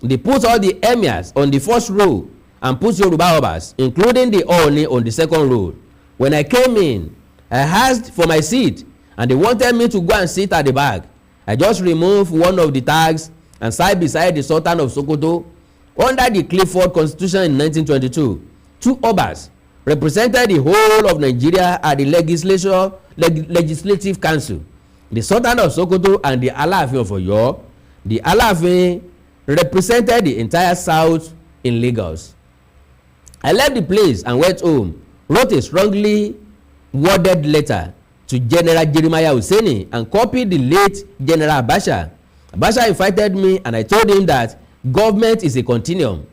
They put all the emirs on the first row and put Yoruba Obas, including the Ooni, on the second row. When I came in, I asked for my seat and they wanted me to go and sit at the back. I just removed one of the tags and sat beside the Sultan of Sokoto. Under the Clifford Constitution in 1922, two Obas represented the whole of Nigeria at the Legislative Council, the Sultan of Sokoto and the Alaafin of Oyo. The Alaafin represented the entire south in Lagos. I left the place and went home, wrote a strongly worded letter to General Jeremiah Useni and copied the late General Abacha. Abacha invited me and I told him that government is a continuum.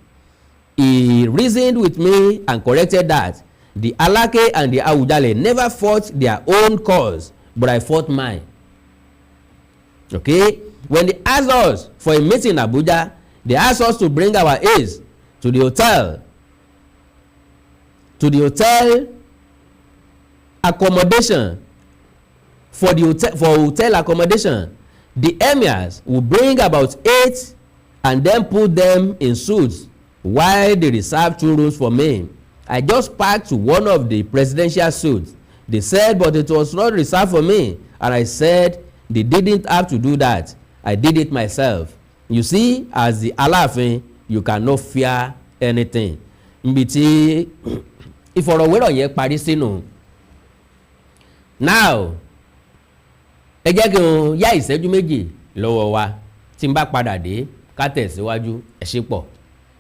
He reasoned with me and corrected that the Alake and the Awujale never fought their own cause, but I fought mine. Okay, when they asked us for a meeting in Abuja, they asked us to bring our aides to the hotel accommodation. For hotel accommodation, the emirs will bring about eight and then put them in suits while they reserve two rooms for me. I just packed to one of the presidential suites. They said, but it was not reserved for me, and I said they didn't have to do that. I did it myself. You see, as the Aláàfin, you cannot fear anything. Nbi tí ìfọ̀rọ̀wérọ̀ yẹn parí sínú. Now, ẹ jẹ́ kí n yá ìṣẹ́jú 2 lọ́wọ́ wa. Tí n bá padà dé, ká tẹ̀síwájú. Ẹ ṣé pọ̀.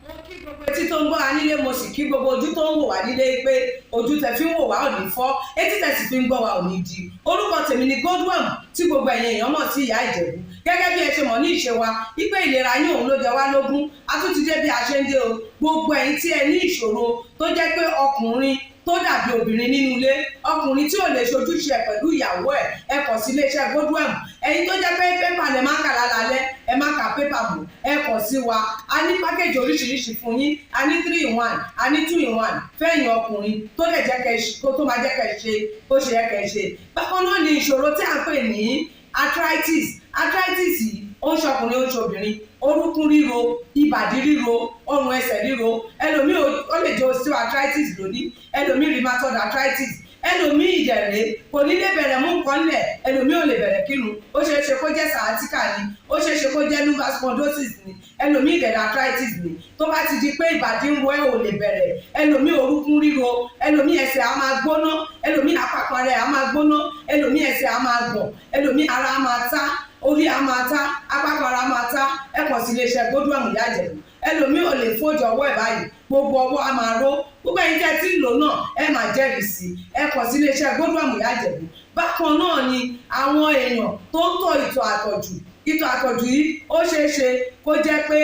Mo kí gbogbo etí tó ń gbọ́ wa nílé, mo sì kí gbogbo ojú tó ń wò wá nílé pé ojú tẹ fi ń wò wá ò ní fọ́, etí tẹ sì fi ń gbọ́ wa ò ní di. Orúkọ tèmi ni Godwin, tí gbogbo ẹ̀yin èèyàn mọ̀ sí Ìyá Ìjẹ̀bú. Gẹ́gẹ́ bí ẹ ṣe mọ̀ ní ìṣe wa wípé ìlera yín òun ló jẹ wá lógún, a tún ti dé bí a ṣe ń dé o. Gbogbo ẹ̀yin tí ẹ ní ìṣòro tó jẹ́ pé ọkùnrin tó dàbí obìnrin nínú ilé, ọkùnrin tí ò lè ṣojúṣe ẹ pẹ̀lú ìyàwó ẹ̀, ẹ kàn sí iléeṣẹ́ Godwin. Ẹ̀yin tó jẹ́ pé pépà lẹ máa ń kà lálálẹ́, ẹ má ka pépà mọ́, ẹ kàn sí wa. A ní package oríṣiríṣi fún yín. A ní three in one, a ní two in one fẹ́yìn ọkùnrin tó lè jẹ́ kẹ́ kó tó máa jẹ́ kẹ́ ṣe bó ṣe yẹ kẹ́ ṣe. Bákan náà ni ìṣòro tí à ń pè ní arthritis. Arthritis yìí, ó ń ṣọkùnrin, ó ń ṣobìnrin. Orúnkún ríro, ìbàdí ríro, ọrùn ẹsẹ̀ ríro. Ẹlòmíì, ó lè jẹ́ osteoarthritis lónìí, ẹlòmíì rheumatoid arthritis, ẹlòmíì ìdẹ̀rẹ̀ kò ní lè bẹ̀rẹ̀ mú nǹkan lẹ̀, ẹlòmíì ò lè bẹ̀rẹ̀ kírun. Ó ṣeé ṣe kó jẹ́ sciatica ni, ó ṣeé ṣe kó jẹ́ lumbar spondylosis ni, ẹlòmíì ìdẹ̀rẹ̀ arthritis ni. Tó bá ti di pé ìbàdí ń wọ ẹ́, ò lè bẹ̀rẹ̀, ẹlòmíì orúnkún ríro, ẹlòmíì ẹsẹ̀ á máa gbóná, ẹlòmíì àpapọ̀ rẹ̀ á máa gbóná, ẹlòmíì ẹsẹ̀ á máa gbọ̀n, ẹlòmíì ara á máa tá, orí á máa tá, apákan ara máa tá, ẹ kàn sí iléeṣẹ́ Godwin Ìyá Ìjẹ̀bú. Ẹlòmíì ò lè fójú ọwọ́ ẹ̀ báyìí, gbogbo ọwọ́ á máa ró. Gbogbo ẹ̀yin tẹ́ tí ń lò náà, ẹ máa jẹ́rìí sí i. Ẹ kàn sí iléeṣẹ́ Godwin Ìyá Ìjẹ̀bú. Bákan náà ni àwọn èèyàn tó ń tọ̀ ìtọ̀ àtọ̀jù. Ìtọ̀ àtọ̀jù yìí, ó ṣeé ṣe kó jẹ́ pé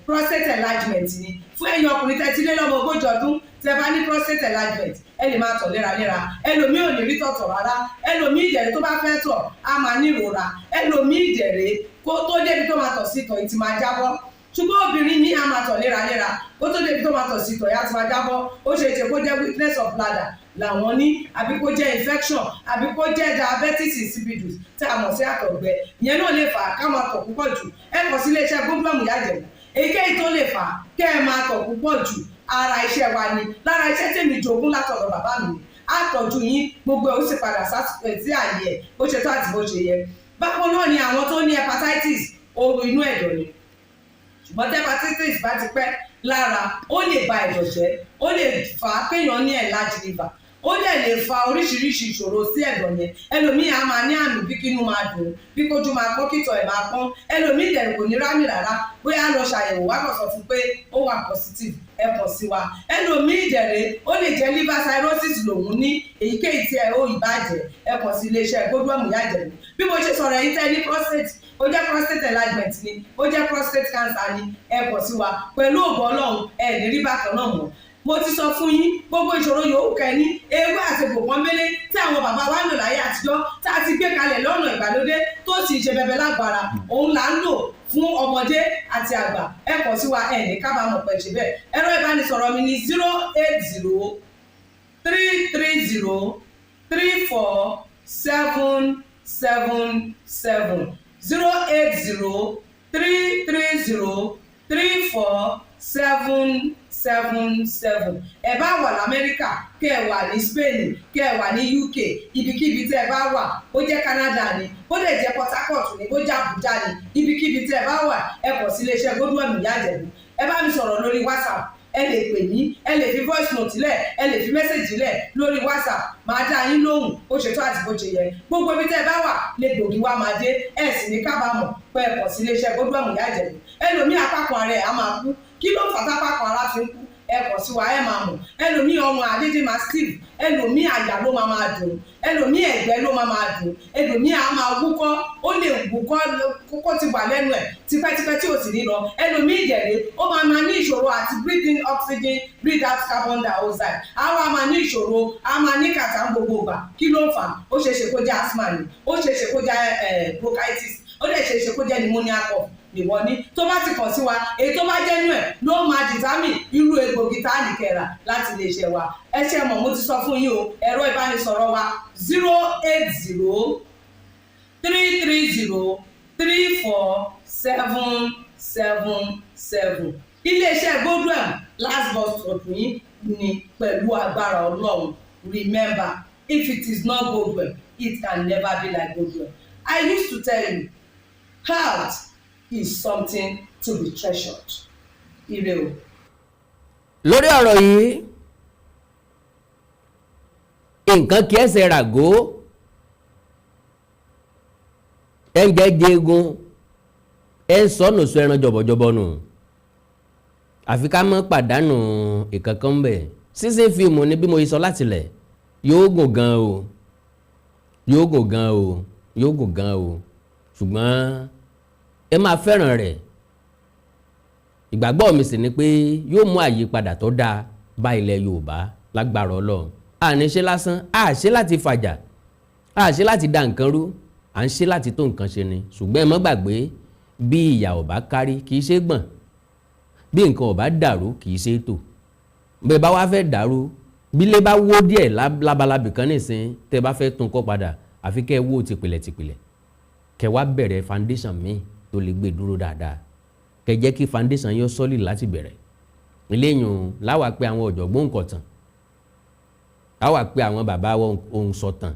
prostate enlargement ni. Fún ẹ̀yin ọkùnrin tẹ́ ti lé lọ́mọ 40 ọdún, tẹ́ bá ní prostate enlargement, ẹ lè máa tọ̀ léraléra. Ẹlòmíì ò ní rí tọ̀tọ̀ rárá. Ẹlòmíì ìdẹ̀rẹ̀, tó bá fẹ́ tọ̀, á máa ní ìrora. Ẹlòmíì ìdẹ̀rẹ̀, kó tó débi tó máa tọ̀ sí, ìtọ̀ yìí ti máa jábọ́. Ṣùgbọ́n obìnrin ní, a máa tọ̀ léraléra, kó tó débi tó máa tọ̀ sí, ìtọ̀ yá ti máa jábọ́. Ó ṣe é ṣe kó jẹ́ weakness of bladder làwọn ní, àbí kó jẹ́ infection, àbí kó jẹ́ diabetes insipidus tí a mọ̀ sí àtọ̀gbẹ. Ìyẹn náà lè fà á ká máa tọ̀ púpọ̀ jù. Ẹ kàn sí iléeṣẹ́ Godwin Ìyá Ìjẹ̀bú. Èyíkéyìí tó lè fà á kẹ́ ẹ máa tọ̀ púpọ̀ jù, ara iṣẹ́ wa ni. Lára iṣẹ́ tèmi jogún látọ̀dọ̀ bàbá mi ni àtọ̀jú yín, gbogbo ẹ̀ ó sì padà sí àyè ẹ̀ bó ṣe tó àti bó ṣe yẹ. Bákan náà ni àwọn tó ní hepatitis, ooru inú ẹ̀dọ̀ ni. Ṣùgbọ́n tí hepatitis bá ti pẹ́ lára, ó lè ba ẹ̀dọ̀ jẹ́, ó lè fà á kéèyàn ní enlarged liver, ó dẹ̀ lè fa oríṣiríṣi ìṣòro sí ẹ̀dọ̀ yẹn. Ẹlòmíì á máa ní àmì bí kínú máa dùn, bí kójú máa pọ́n, kítọ̀ ẹ̀ máa pọ́n. Ẹlòmíì dẹ̀ kò ní rámì rárá. Bóyá lọ ṣàyẹ̀wò, wá kàn sọ fún pé ó wà positive, ẹ kàn sí wa. Ẹlòmíì dẹ̀rẹ̀, ó lè jẹ́ liver cirrhosis lòun ní. Èyíkéyìí tí ẹ ó ìbàjẹ́, ẹ kàn sí iléeṣẹ́ Godwin Ìyá Ìjẹ̀bú. Bí mo ṣe sọ̀rọ̀, ẹ̀yin tẹ́ ní prostate, ó jẹ́ prostate enlargement ni, ó jẹ́ prostate cancer ni, ẹ kàn sí wa. Pẹ̀lú ògo Ọlọ́run, ẹ ní rí bákan náà mọ́. Mo ti sọ fún yín, gbogbo ìṣòro yòówù kẹ́ni, ewé àti egbò pọ́nbélé tí àwọn bàbá wa ń lò láyé àtijọ́, tá a ti gbé kalẹ̀ lọ́nà ìgbàlódé, tó sì ń ṣe bẹbẹ lágbára, òun là ń lò. Fún ọmọdé àti àgbà, ẹ kàn sí wa, ẹ ní kábàámọ̀ pẹ̀ ṣe bẹ́ẹ̀. Ẹ̀rọ ìbánisọ̀rọ̀ mi ní 08033034777, 08033034777. Ẹ bá wà lamẹ́ríkà, kẹ́ ẹ wà ní Spain, kẹ́ ẹ wà ní UK, ibikíbi tẹ́ ẹ bá wà, bó jẹ́ Canada ni, bó lè jẹ́ Port Harcourt ni, bó jẹ́ Abuja ni, ibikíbi tẹ́ ẹ bá wà, ẹ kàn sí iléeṣẹ́ Godwin Ìyá Ìjẹ̀bú. Ẹ bá mi sọ̀rọ̀ lórí WhatsApp, ẹ lè pè mí, ẹ lè fi voice note lẹ̀, ẹ lè fi message lẹ̀ lórí WhatsApp, máa dá yín lóhùn bó ṣe tó àti bó ṣe yẹ. Gbogbo ibi tẹ́ ẹ bá wà lè gbòógì wá máa dé. Ẹ sì ní kábàámọ̀ pé ẹ kàn sí iléeṣẹ́ Godwin Ìyá Ìjẹ̀bú. Ẹlòmíì, apákan ara ẹ̀ á máa kú. Kí ló fà tápákan ara fi ń kú? Ẹ kàn sí wa, ẹ máa mọ̀. Ẹlòmíì, ọrùn àdédé máa stiff. Ẹlòmíì, àyà ló máa máa dùn. Ẹlòmíì, ẹ̀gbẹ́ ló máa máa dùn. Ẹlòmíì á máa wúkọ́, ó lè wúkọ́ kókó ti wà lẹ́nu ẹ̀ tipẹ́tipẹ́ tí ò sì ní lọ. Ẹlòmíì ìjẹ̀lẹ̀, ó máa máa ní ìṣòro àti breathe in oxygen, breathe out carbon dioxide. Á wá máa ní ìṣòro, á máa ní kàtà gbogbo ìgbà. Kí ló ń fà? Ó ṣeé ṣe kó jẹ́ asthma ni, ó ṣeé ṣe kó jẹ́ bronchitis, ó lè ṣeé ṣe kó jẹ́ pneumonia cough nìwọ ní. Tó bá ti kàn sí wa, èyí tó bá jẹ́ nú ẹ̀ ló máa determine irú egbògi tá a ní kẹrà láti lè ṣe wa. Ẹ ṣe mọ̀, mo ti sọ fún yín o. Ẹ̀rọ ìbánisọ̀rọ̀ wa, 08033034777. Iléeṣẹ́ Godwin, last bus stop yín ni pẹ̀lú agbára Ọlọ́run. Remember, if it is not Godwin, it can never be like Godwin. I used to tell you, health is something to be treasured. Ire o. Lórí ọ̀rọ̀ yìí, nǹkan kí ẹsẹ̀ ràgó, ẹ ń jẹ́ jẹ́gun, ẹ ń sọnù sọ ẹran jọ̀bọ̀jọ̀bọ̀ nù, àfi ká mọ́ pàdánù ìkankan ń bẹ̀. Season fíìmù ni bí mo sọ láti lẹ̀, yóò gùn gan o, yóò gùn gan o, yóò gùn gan o, ṣùgbọ́n ẹ máa fẹ́ràn rẹ̀. Ìgbàgbọ́ mi sì ni pé yóò mú àyípadà tó dáa bá ilẹ̀ Yorùbá lágbára Ọlọ́run. Àní ṣe lásán, à ṣe láti fàjà, à ṣe láti da nǹkan rú, à ń ṣe láti tó nǹkan ṣe ni. Ṣùgbọ́n ẹ má gbàgbé, bí ìyà ò bá kárí, kì í ṣe gbọ̀n. Bí nǹkan ò bá dàrú, kì í ṣe tò. Bẹ́ẹ̀ bá wá fẹ́ dàrú, bílé bá wó díẹ̀ lábalábì kan nísìn, tẹ́ bá fẹ́ tún kọ́ padà, àfi kẹ́ ẹ wó tìpìlẹ̀ tìpìlẹ̀, kẹ́ wá bẹ̀rẹ̀ foundation míì tó lè gbé dúró dáadáa, kẹ́ jẹ́ kí foundation yóò solid láti bẹ̀rẹ̀. Eléyìí láwa pé àwọn ọ̀jọ̀gbọ́n nǹkan láwa pé àwọn bàbá ohun sọ̀tàn,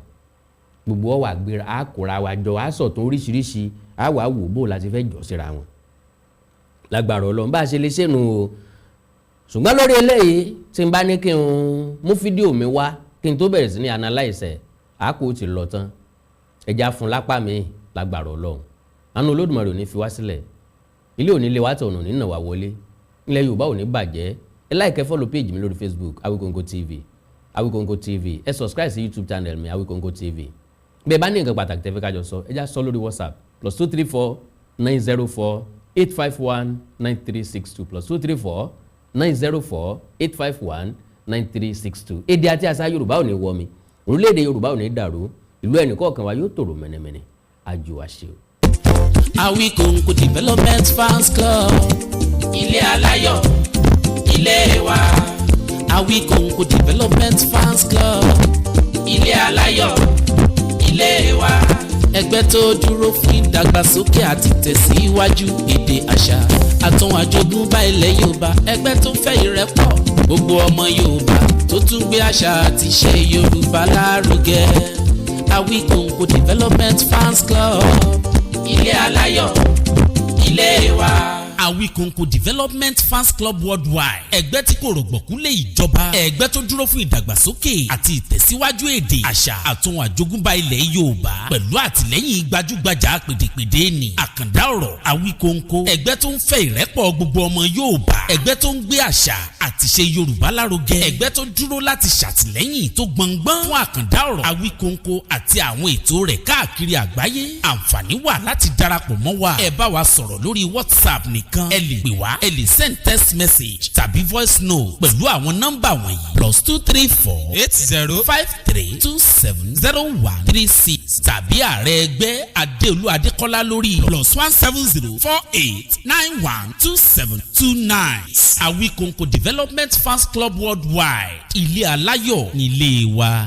gbogbo ọ̀ wà gbéra, á kóra wa jọ, á sọ̀tàn oríṣiríṣi, á wà wò bó láti fẹ́ jọ síra wọn lágbára Ọlọ́run, bá a ṣe lè ṣènù o. Ṣùgbọ́n lórí eléyìí, tí n bá ní kí n mú fídíò mi wá kí n tó bẹ̀rẹ̀ sí ní analyse ẹ̀, á kò tí lọ tán. Ẹja fún lápá mi lágbára Ọlọ́run. Àánú Olódùmarè ò ní fi wá sílẹ̀, ilé ò ní lé wá tọ̀nà nínà wá wọlé, ilẹ̀ Yorùbá ò ní bàjẹ́. Ẹ like, follow page mi lórí Facebook, Awikonko TV, Awikonko TV. Ẹ subscribe sí YouTube channel mi, Awikonko TV. Bí ẹ bá ní nǹkan pàtàkì tẹ́ fẹ́ ká jọ sọ, ẹ já sọ lórí WhatsApp, +2349048519362, +2349048519362. Èdè àti àṣà Yorùbá ò ní wọ mi, orílẹ̀-èdè Yorùbá ò ní dàrú, ìlú ẹnì kọ̀ọ̀kan wa yóò tòrò mẹ́nẹ́mẹ́nẹ́. Àjò àṣẹ o. Awikonko Development Fans Club, ilé aláyọ̀, ilé wa. Awikonko Development Fans Club, ilé aláyọ̀, ilé wa. Ẹgbẹ́ tó dúró fún ìdàgbàsókè àti tẹ̀síwájú èdè, àṣà àtún àjogúnbá ilẹ̀ Yorùbá. Ẹgbẹ́ tó fẹ́ ìrẹ́pọ̀ gbogbo ọmọ Yorùbá, tó tún gbé àṣà àti ìṣe Yorùbá lárugẹ. Awikonko Development Fans Club, ilé aláyọ̀, ilé wa. Awikonko Development Fans Club Worldwide, ẹgbẹ́ tí kò rọ̀gbọ̀kú lé ìjọba, ẹgbẹ́ tó dúró fún ìdàgbàsókè àti ìtẹ̀síwájú èdè, àṣà àtún àjogúnbá ilẹ̀ Yorùbá, pẹ̀lú àtìlẹ́yìn gbajúgbajà pèdèpèdè ní àkàndá ọ̀rọ̀ Awikonko. Ẹgbẹ́ tó ń fẹ́ ìrẹ́pọ̀ gbogbo ọmọ Yorùbá, ẹgbẹ́ tó ń gbé àṣà àti ṣe Yorùbá lárugẹ, ẹgbẹ́ tó dúró láti ṣàtìlẹ́yìn tó gbọngbọ́n fún àkàndá ọ̀rọ̀ Awikonko àti àwọn ètò rẹ̀ káàkiri àgbáyé. Àǹfààní wà láti darapọ̀ mọ́ wa. Ẹ bá wa sọ̀rọ̀ lórí WhatsApp nìkan. gangan. Ẹ lè pè wá, ẹ lè send text message tàbí voice note pẹ̀lú àwọn nọ́mbà wọ̀nyí: +234 80 53270136 tàbí ààrẹ ẹgbẹ́ Adéolú Adékọ́lá lórí +1 70 48 91 27 29. Awikonko Development Fans Club Worldwide, ilé aláyọ̀ nílé wa.